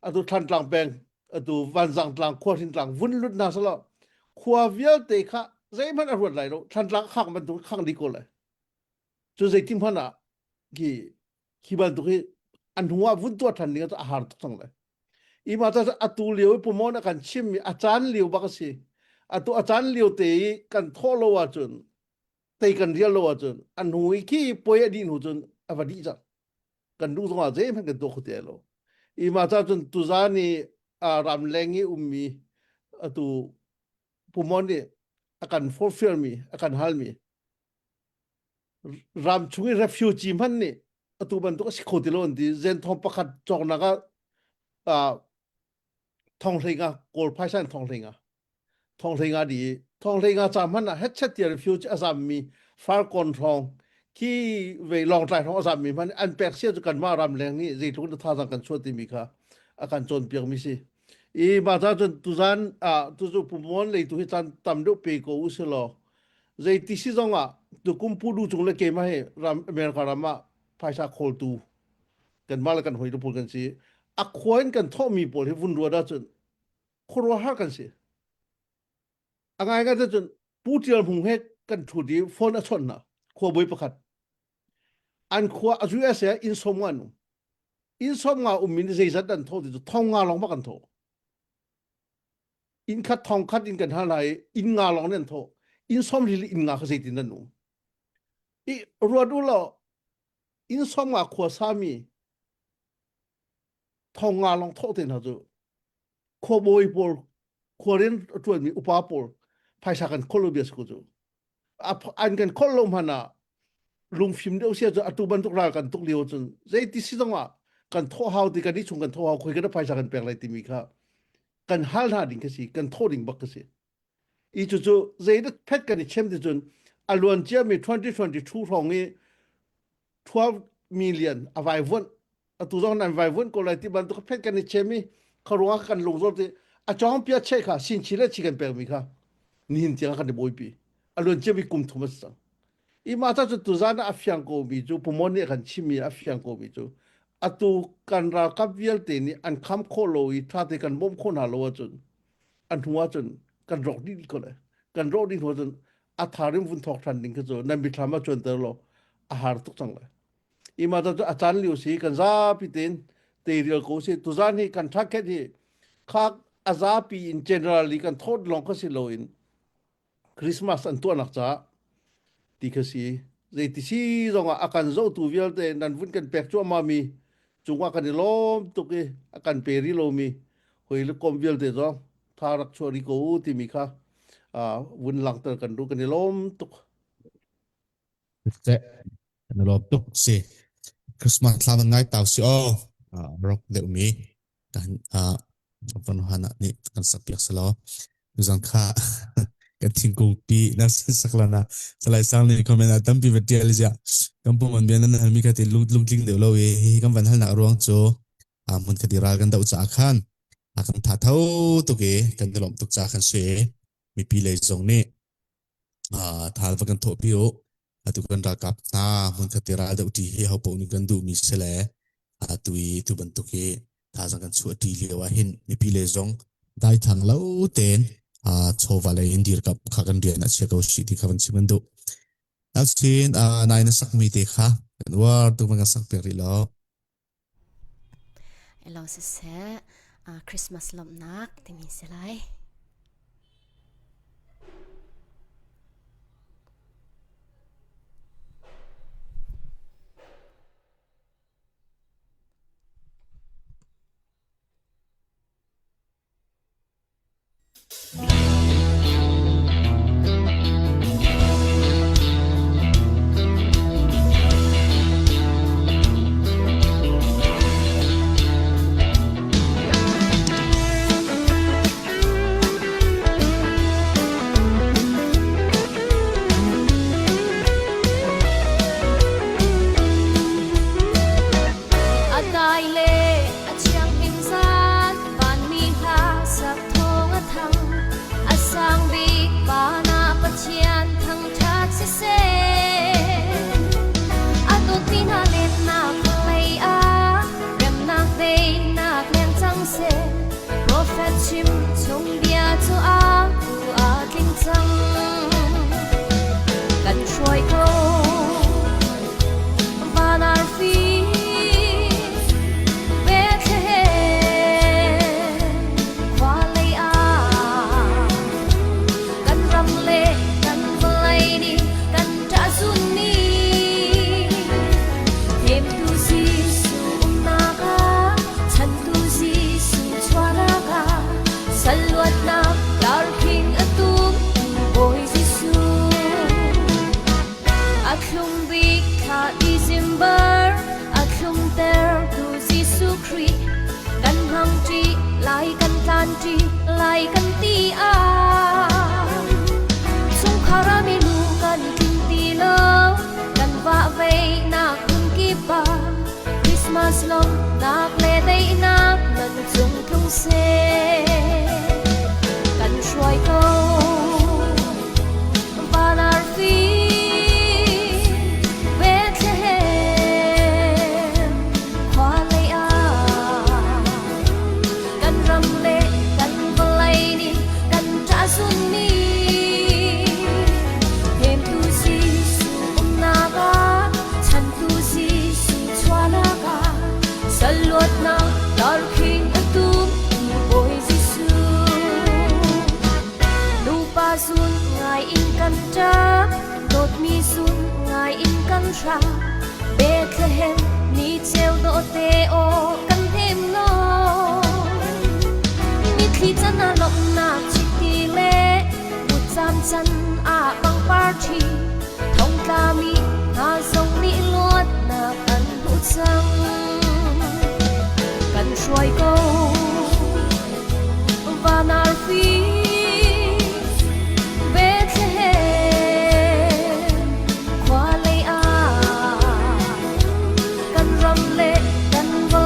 atu Thlantlang peng atu Vanzang tlang Khuahrin tlang vun lut hna selaw khua vialte kha zeihmanh a ruat lai lo Thlantlang khang bantuk khang dih ko lai cu zeitin hmanh ah khi khi bantuk hi an hnu ah vun tuah ṭhan ding cu a har tuk cang lai i mah ca atu lio i pumon a kan chimmi a caan lio bak a si atu a caan lio te i kan thawh lo ahcun tei kan rial lo ahcun a hnu i khi puai a dih hnu cun a va dih cang kan duh zongah zeihmanh kan tuah kho ti lo i mah ca cun tuzan i ramleng i ummi atu pumon nih a kan forhfialmi a kan halmi ram chung i refugee hmanh nih atu bantuk a si kho ti lo an ti zenthong pakhat cawknak ah thong hlei nga kawl phaisa in thong hlei nga thong hlei nga di thong hlei nga ca hmanh ah hetchet tia refugee a zam mi farkawn hrawng khi ve lawngtlai hrawng a zam mi hmanh an pek sia cu kanmah ram leng nih zeitluk in thazang kan chuah timi kha a kan cawnpiak mi si i mah ca cun tuzan ah tuzu pumon lei tu hi caan tam deuh pe ko u si law Zeiti si zong ah tukum pu du cung le keimah hi ram America ram ah phaisa khawltu kanmah le kan hawi pawl kan si. A khua in kan thawhmi pawl hi vun ruat ahcun khuaruahhar kan si. A ngaingai cun Pu Tial Hmung he kan ṭhut i phone a chawnh hna khuabawi pakhat. An khua a USA ah inn sawm nga an um. Inn sawm nga um in zeizat an thawh ti cu thong nga lawng bak an thawh. Inn khat thong khat in kan hal hna i inn nga lawng nan thawh. Inn sawm li le inn nga kha zeitin nan um. I ruat u law inn sawm nga khua sami thong nga lawng thawh te hna cu khuabawi pawl khua rian a ṭuanmi upa pawl phaisa kan khol lo bia si ko cu. An kan khol lo hmanh ah lungfim deuh sia cu atu bantuk ral kan tuk lio cun zeiti si zong ah kan thawh hau ti kan i chung kan thawh hau khoi kan phaisa kan pek lai timi kha kan hal hna ding kha si kan thawh ding bak kha si i cucu zeidat phet kan i chem ti cun a luan ciami 2022 hrawng i 12 million a vaivuanh. Atu zong nan vaivuan ko lai ti bantuk phet kan i chem i kharuang kan lungzor ti a chawng pia che kha sin chi le chi kan pek mi kha nihin tiang kan i buaipi. A luan cia mi kum thum a si cang. I mah ta cu tuzan ah a fiang ko mi cu Pumon nih a kan chimmi a fiang ko mi cu atu kan ralkap vialte nih an kham khawh lo i ṭha te kan bawmh khawh hna lo ahcun a hnu ahcun kan rawk dih ko lai. Kan rawh dih hnu ahcun a tharim vun thawk ṭhan ding kha cu nan mithlam ah cuanter law a har tuk cang lai. I mah ta cu a caan lio si kan zapi tein teirial ko si tuzan hi kan target hi kha a zapi in generally kan thawt lawng kha si loin Christmas an tuahnak caah ti kha si. Zeiti si zongah a kan zohtu vialte nan vun kan pek cuahmah mi cungah kan i lawm tuk i a kan pe rih lomi hoi le kom vialte zong tha rak chuah rih ko u timi kha vun langhter kan duh kan i lawm tuk. Seh, kan i lawm tuk si. Christmas thla van ngai tau si aw. Rock deuh mi kan van hana nih kan sak piak selaw. Tuzan kha kan thingkung pi na sak lana salai sang nih comment ah tampi va tial zia kan pum an bian nan halmi kha ti lung lungtling deuh lo i hi kan van halnak ruang cu hmun khati ral kan doh caah khan a kan tha tho tuk i kan i lawmh tuk caah khan si mipi lei zong nih thal va kan thawhpi u. Atu kan ralkap hna hmunkhat te ral dohṭi hi hopaoh nih kan duhmi si le atu i tu bantuk hi thazaang kan chuahṭi lio ah hin mipi le zong daithlang lo tein chawva lei in dirkamh kha kan rian a chia ko si ti kha van chim kan duh. Asinain nai na sakmi te kha kan uar tu van kan sak piak rih lo. Elo siseh Christmas lawmhnak timi si lai. A dai le a thianghlim zan vanmi hla sak thawng a thang. A sang bik van ah Pathian thangṭhat siseh. A dawtmi hna lennak vawlei ah remnak daihnak leng cang seh. Profet chim chung bia cu a tu a tling cang. Kan hruai ko van arfi Bethlehem khua lei ah kan ram le kan vawlei nih kan ṭah zunmi Hnemtu Jesuh umnak ah chantu Jesuh chuahnak ah sal luatnak darkhing a tum Bawi Jesuh. A thlum bik thla December a thlumtertu Jesuh Khrih kan hmangṭi lai kan tlanṭi lai kan ti ah chungkhar ah milu kan tling ti lo kan vahveihnak hmun kip ah Christmas lawmhnak le daihnak nan cung tlung seh kan hruai ko. Van arfi Bethlehem khua lei ah kan ram le kan vawlei nih kan ṭah zunmi hnemtu Jesuh umnak ah chantu Jesuh chuahnak ah sal luatnak darkhing a tum Bawi Jesuh. Nupa zun ngai in kan ṭap, dawtmi zun ngai in kan hram. Bethlehem ni ceu dawhte aw kan hnem law. Mitthli can ah lawmhnak chiti le kutcam can ah pangpar ṭhi. Thongtlami hna zong nih luatnak an hmu cang. Kan hruai ko van arfi Bethlehem khua lei ah kan ram le kan vawlei.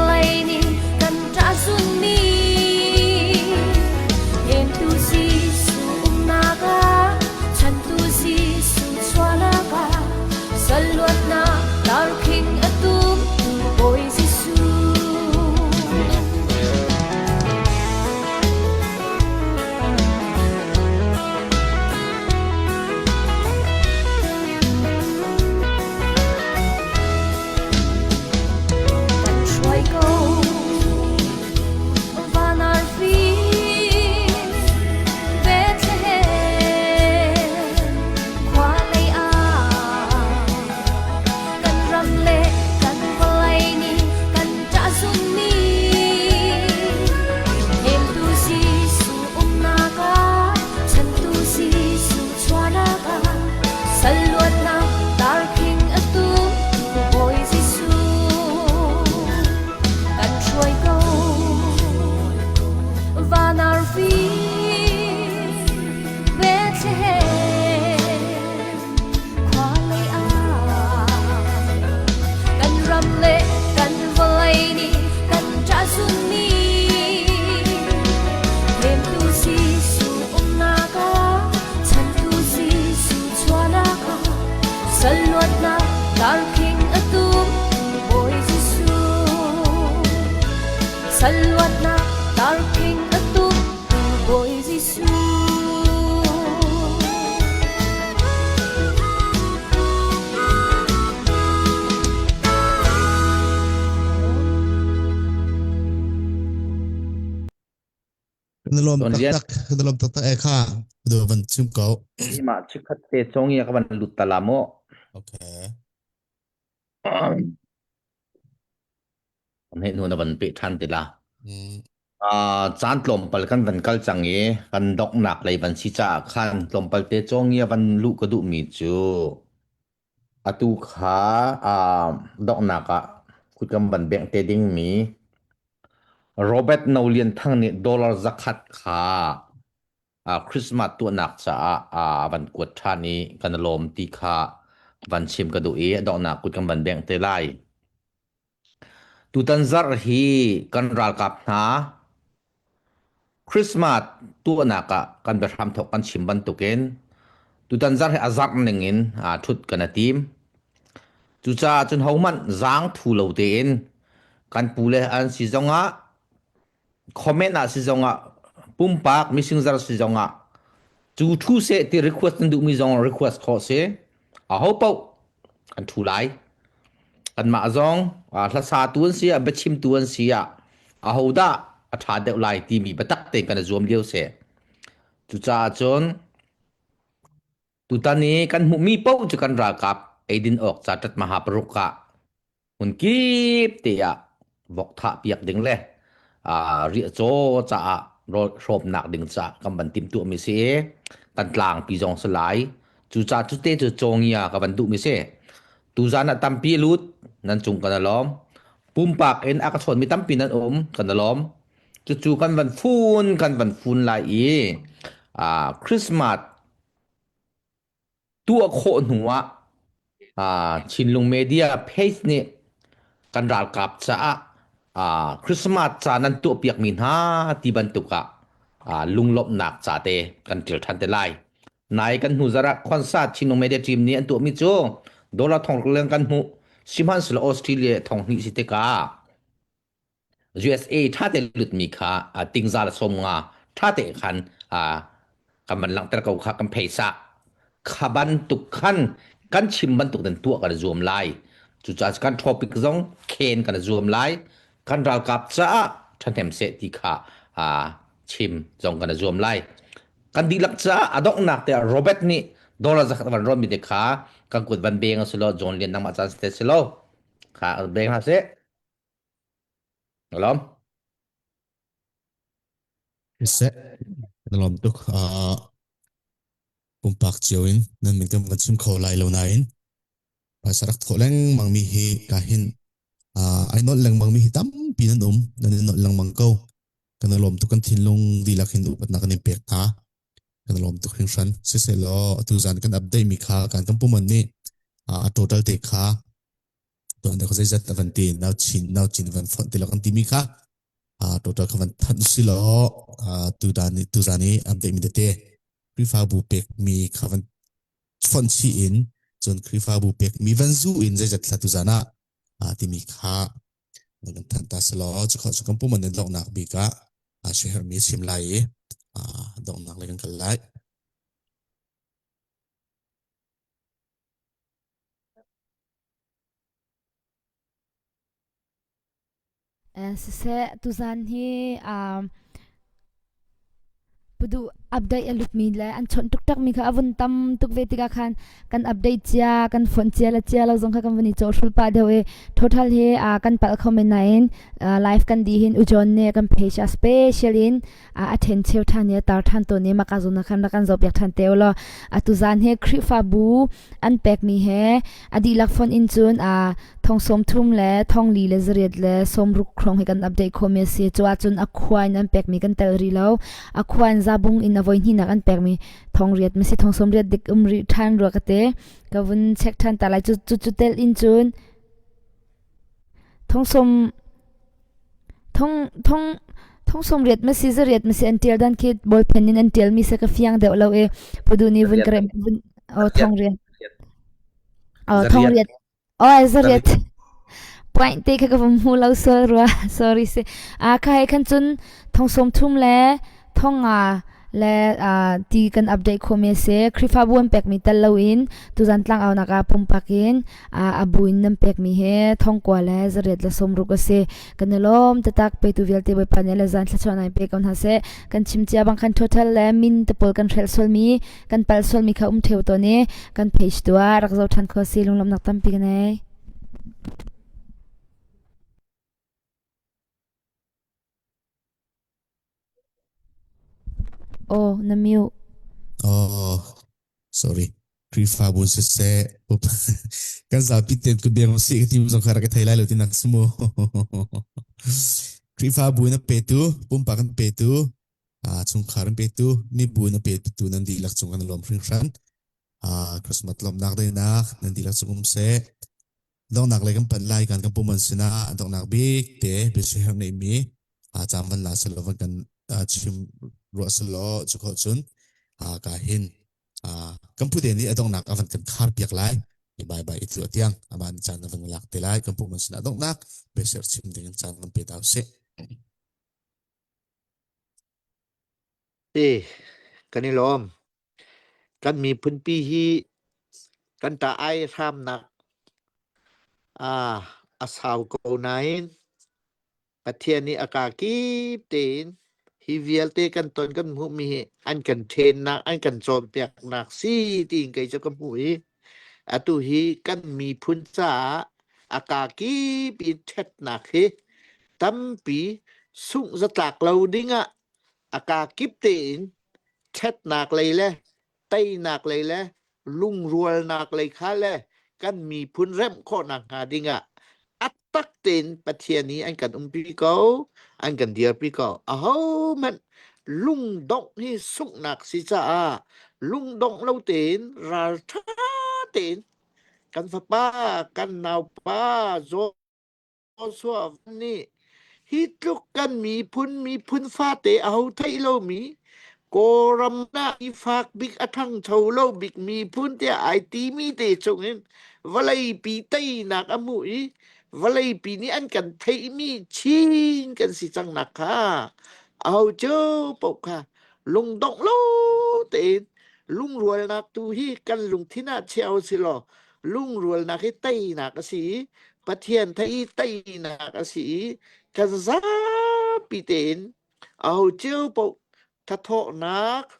Sal luatnak darkhing a tum Bawi Jesuh. Sal luatnak darkhing a tum Bawi Jesuh. Kan lawm Tuan Lian. taktak, kan lawm taktak e kha. Do van chim ko. Mah chikhat te chong i ka van lut ta la mu. Okay. Hei nu na van pe ṭhan ti la. Mm. Ah, caan tlawmpal kan van kal cang i kan donghnak lei van si caah khan tlawmpal te cawng i a van luh ka duhmi cu atu kha ah, donghnak ah kut kan van bengh te dingmi Robert No Lian Thang nih dollar 100 kha ah, Christmas tuahnak caah ah, a van kuat ṭhan i kan i lawm ti kha van chim ka duh i a donghnak kut kan van bengh te lai. Tutan zarh hi kan ralkap hna Christmas tuahnak ah kan biahram thawk kan chim bantukin tutan zarh hi a zarh ning in aa ṭhut kan i tim. Cucaah cun hohmanh zaang thu lo tein kan pule an si zongah comment ah si zongah pumpak mising zar si zongah cu thu seh ti request nan duhmi zong request khawh si aho paoh an thu lai kanmah zong hlasa tu an si ah biachim tu an si ah aho dah a ṭha deuh lai timi biatak tein kan i zuam lio si cucaah cun tutan i kan hmuhmi paoh cu kan ralkap eidin awk ca ṭat maha paruk ah Hmunkip te ah vok thah piak ding le riahcaw caah hrawmnak ding caah kan van timhtuahmi si i kan tlangpi zong si lai. Cucaah cute cu cawngia ka van duhmi si. Tuzan ah tampi lut nan cung kan i lawm. Pumpak in a ka chawnmi tampi nan um kan i lawm. Cucu kan van fun kan van fun lai i Christmas tuah khawh hnu ah Chinlung Media page nih kan ralkap caah Christmas ca nan tuahpiakmi hna ti bantuk ah lunglawmhnak ca te kan ṭial ṭhan te lai. Nai kan hnu zarh ah concert Chinlung Media team nih an tuahmi cu dollar thong leng kan hmuh. Sihmanhsehlaw Australia thong hnih si tikah USA ṭha te lutmi kha tingza le sawmnga ṭha te khan kan van langhter ko kha kan pheisa kha bantuk khan kan chim bantuk nan tuah kan zuam lai cucaah kan topic zong khen kan zuam lai kan ralkap caah ṭhahnem seh ti kha chim zong kan zuam lai kan dihlak caah a donghnak te Robert nih dollar zakhat van ron mi te kha kan kut van beng a si lo John Lian nangmah caan si lo kha beng hna seh Lawm. Siseh, na lawm tuk. Uh, pumpak cio in nan min kan van chim kho lai lo nain phaisa rak thawh lengmang mi hi ka hin uh, ai nolh lengmang mi hi tampi nan um nan i nolh lengmang ko kan i lawm tuk kan thinlung dihlak hin upatnak kan in pek hna kan i lawm tuk hringhran siseh law atu zan kan update mi kha kan kan puman nih uh, a total te kha tuan deuh zeizat a van ti nau chin nau chin van fonh ti lo kan timi kha total kha van thanh si law tu dan tu zan i update mi tete Khrihfabu pek mi kha van fonh chih in cun Khrihfabu pek mi van zu in zeizat thla tu zan ah timi kha kan thanh ta si law cu kha cu kan pum an donghnak bik ah share mi chim lai i donghnak le kan kal lai. Siseh, tuzan hi um, pudu update a lutmi le an chawnh tuktak mi kha a vun tam tuk ve tikah khan kan update cia kan phone cia le cia lo zong kha kan vun i cawhhrul pah deuh i total hi uh, kan palh kho men nain uh, live kan di hin ujon nih kan page a special in uh, a then cheu than i a tar than tawn i maka zon khan rak kan zoh piak than te ulaw atu zan hi Khrihfabu an pekmi he a dihlak phone in cun a thong sawm thum le thong li le zariat le sawm ruk hrawng hi kan update khomi a si cu ahcun a khua in an pekmi kan tel rih lo a khua in zabung in a voi hnihnak an pekmi thong riat masi thong sawm riat dik um rih ṭhan rua ka te ka vun check ṭhan ta lai cu cu cu tel in cun thong sawm thong thong thong sawm riat ma si zariat ma si an tial dan khi ballpen in an tial mi se ka fiang deuh lo e pudu ni vun krem vun o thong riat. Oh, thong riat. Oh, zariat. Point te kha ka va hmu lo sual rua. Sorry si. Ah, kha he khan cun thong som thum le thong nga le ah, ti kan update khomi a si. Khrihfabu an pekmi tel loin tuzan tlangaunak ah pumpak in ah, a bu in nan pekmi hi thongkua le zariat le sawmruk a si. Kan i lawm tatak petu vialte Bawipa nih le zan thluachuah nai pe ko hna seh. Kan chim cia bang khan total le min te pawl kan hrelh sualmi kan palh sualmi kha um theu tawn i kan page tu ah rak zoh ṭhan kho si lunglawmhnak tampi ka nei. Oh, na mute. Oh, sorry. Khrihfabu siseh, kan zapi ten ku biang si ka ti zong kha rak ka thei lai lo ti nak sumu. Khrihfabu na petu, pumpak an petu, chungkhar an petu, mibu na petu nan dihlak cung kan lawm hringhran. Christmas lawmhnak dainak nan dihlak cung um seh. Donghnak lei kan panh lai kan kan pum an sinah donghnak bik te biasiherh neihmi caan van la selaw van kan chim ruah selaw cu khawh cun ka hin kan pute nih a donghnak a van kan khar piak lai bye bye i tluah tiang amah nih caan a van lak te lai kan pum an sinah donghnak biasiherh chim ding in caan van pe ta usih. Ti kan i lawm. Kan miphunpi hi kan ṭah ai hramnak a sau ko nain Pathian nih a kakip tein hi vialte kan ton kan hmuhmi hi an kan ṭhennak, an kan cawnpiaknak si tiin kei cu ka hmuh i atu hi kan miphun caah a kakip in ṭhatnak hi tampi sungh zatlak lo dingah a kakip tein ṭhatnak lei le teinak lei le lungrualnak lei kha le kan miphun remh khawhnak hnga dingah a tak tein Pathian nih an kan umpi ko, an kan dirpi ko. Ahohmanh lungdongh hi sunghnak si caah lungdongh lo tein ralṭha tein kan fapa, kan naupa zaw Joshua nih hi tluk kan miphun miphun fate aho theih lomi Kawlram ah i fak bik a ṭhangcho lo bik miphun tiah ai timi te chungin vawleipi teinak a hmuh i vawleipi nih an kan theihmi Chin kan si cangnak kha aho cio paoh kha lungdongh lo tein lungrualnak tu hi kan lungthin ah chia usilaw lungrualnak hi teinak a si i Pathian theih i teinak a si i kan zapi tein aho cio paoh thathawhnak,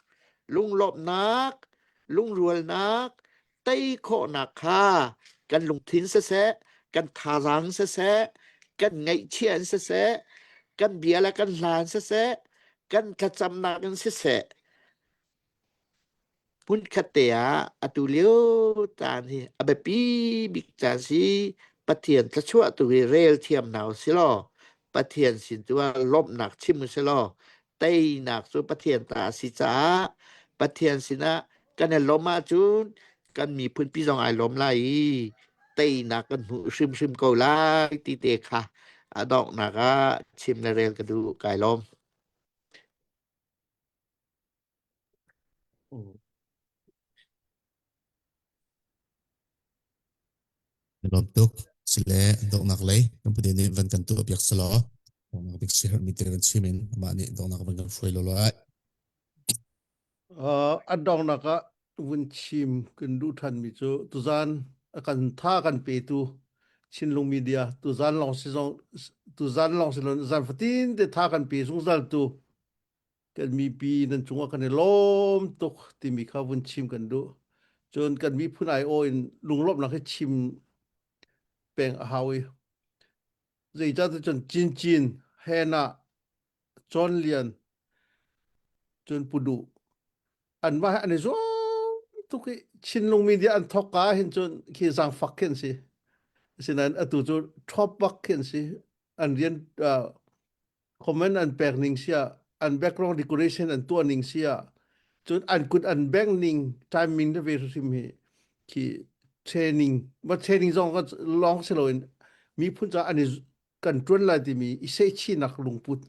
lunglawmhnak, lungrualnak, tei khawhnak kha kan lungthin siseh, kan thazaang siseh, kan ngaihchia in siseh, kan bia le kan hla in siseh, kan thlacamnak in siseh, Hmunkhat te ah atu lio caan hi a biapi bik caan si. Pathian thluachuah tu hi rel thiam hna usih law Pathian sin tu ah lawmhnak chim usih law teinak cu Pathian ta a si caah Pathian sinah kan i lawmh ahcun kan miphun pi zong ai lawm lai i teinak kan hmuh hrimhrim ko lai ti te kha a donghnak ah chim le rel ka duh kai lawm. Lawm tuk. Sile donghnak lei kan Pathian nih van kan tuah piak selaw donghnak bik si herhmi te kan chim in amah nih donghnak van kan hruai lo lai. Uh, a donghnak ah vun chim kan duh ṭhanmi cu tuzan a kan tha kan petu Chinlung Media tuzan lawng si zong tuzan lawng si lo zan fatin te tha kan pe zungzal tu kan mipi nan cungah kan i lawm tuk timi kha vun chim kan duh. Cun kan miphun aiawh in lunglawmhnak hi chim peng a hau i zeicahtiah cun Cincin, Hena, John Lian, cun Pu Duh anmah hi an i zuam tuk i Chinlung media an thawk ka hin cun khi zaangfak khi an si. Asinain atu cu ṭhawp bak khi an si. An rian uh, comment an pek ning sia an background decoration an tuah ning sia cun an kut an beng ning timing le ve hrim hi khi training ma training zong ka long si loin miphun ca an i kan tuan lai timi i sehchinak lungput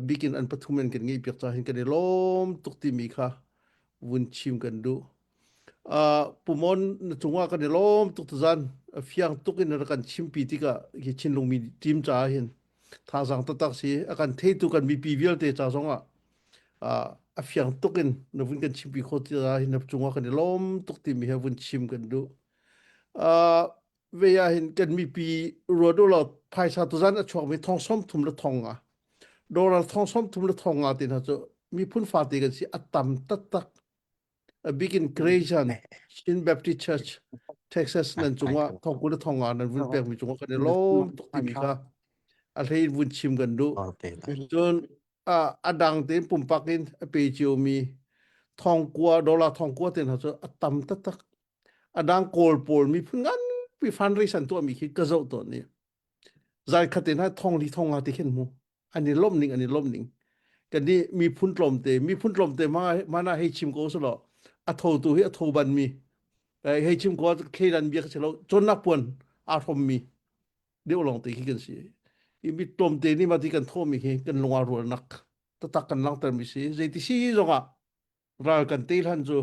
bikin an pathum in kan ngei piak ca hin kan i lawm tuk timi kha vun chim kan duh. Uh, Pumon na cungah kan i lawm tuk tuzan fiang tuk in na kan chimpi tikah hi Chinlung mi team ca hin thazaang taktak si a kan theitu kan mipi vialte ca zongah uh, a fiang tuk in na vun kan chimpi kho ti hin na cungah kan i lawm tuk timi he vun chim kan duh. Uh, ve ah hin kan mipi ruat u law phaisa tuzan a chuakmi thong som thum le thong nga dollar thong som thum le thong nga ti hna cu miphun fate kan si a tam taktak a big in Creation Chin Baptist Church Texas nan cungah thong kul le thong nga nan vun pekmi cungah kan i lawm tuk timi kha a hlei in vun chim kan duh cun a dang tein pumpak in a pe ciomi thong kua dollar thong kua te hna cu a tam taktak a dang kawl pawl miphun nganpi fundraise an tuahmi khi ka zoh tawn i zai khat in ha thong li thong nga ti khin mu an i lawmh ning an i lawmh ning kan nih miphun tlawmte miphun tlawmte ma mana hei chim ko selo a tho tu hi a tho ban mi hei chim ko thleidan bia ka si lo cawnnak puan aa hrom mi deuh lawng te khi kan si i mi tlawmte nih ma ti kan tho mi hi kan lung aa rualnak tatak kan langhter mi si zeiti si zongah ral kan te hlan cu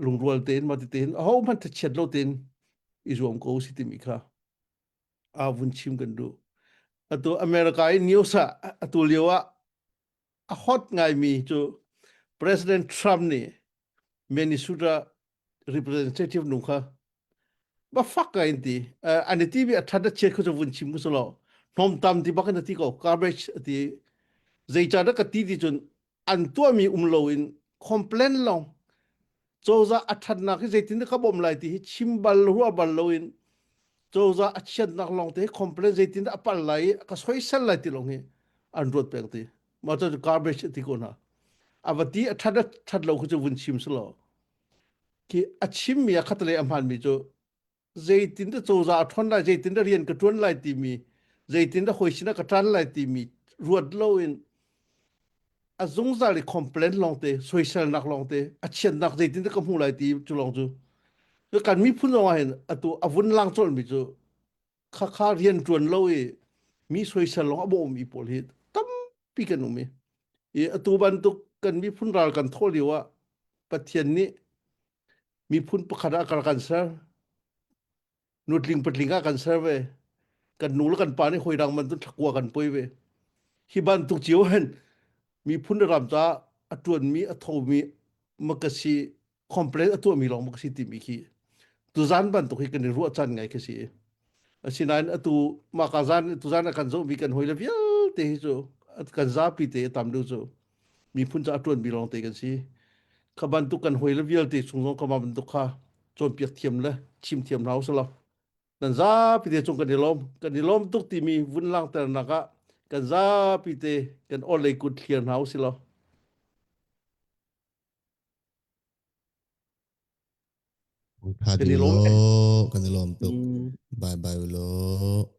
lungrual tein mah ti tein aho hmanh thachiat lo tein i zuam ko si timi kha a vun chim kan duh atu America i news ah atu lio ah a hot ngaimi cu President Trump nih Minnesota representative nu kha ba fak ka in ti an i ti mi a that a chiat kho cu vun chim ku lo hnawm tam ti bak in a ti ko garbage a ti zeica dah ka ti ti cun an tuahmi um loin complain lawng cozah a ṭhatnak hi zeitin ka bawmh lai ti hi chim bal ruah bal loin cozah a chiatnak lawng te hi complain zeitin a pal lai i ka soisel lai ti lawng hi an ruat peng ti mah cu garbage ti ko hna a va ti a ṭhat a ṭhat lo khu cu vun chim si lo khi a chimmi a khatlei a hmanmi cu zeitindah cozah a ṭhawn lai zeitindah rian ka ṭuan lai timi zeitindah hawi sinah ka ṭan lai timi ruat loin a zungzal i complain lawngte soiselnak lawngte a chiatnak zeitindah ka hmu lai ti cu lawng cu kan miphun zong ah hin atu a vun lang colhmi cu khakha rian ṭuan lo i mi soisel lawng a bawhmi pawl hi tampi kan um i i atu bantuk kan miphun ral kan thawh lio ah Pathian nih miphun pakhat ah kar kan ser nutling patling ah kan ser ve kan nu le kan pa nih hoi dang bantuk thlakua kan poi ve hi bantuk cio hin miphun le ram ca a tuanmi a thomi makasi complain a tuahmi lawng makasi timi khi tuzan bantuk hi kan i ruah chan ngai khi si asinain atu maka zan tuzan a kan zohmi kan hoi le vialte hi cu kan zapi te tam deuh cu miphun ca a ṭuanmi lawngte kan si. Kha bantuk kan hawi le vialte chung zong kha bantuk kha cawnpiak thiam le chim thiam hna usih law nan zapi te cung kan i lawm kan i lawm tuk timi vun langhternak ah kan zapi te kan aw lei kut thliar hna usih law Tha kan i dih lawm law kan i lawm tuk. Bye bye law.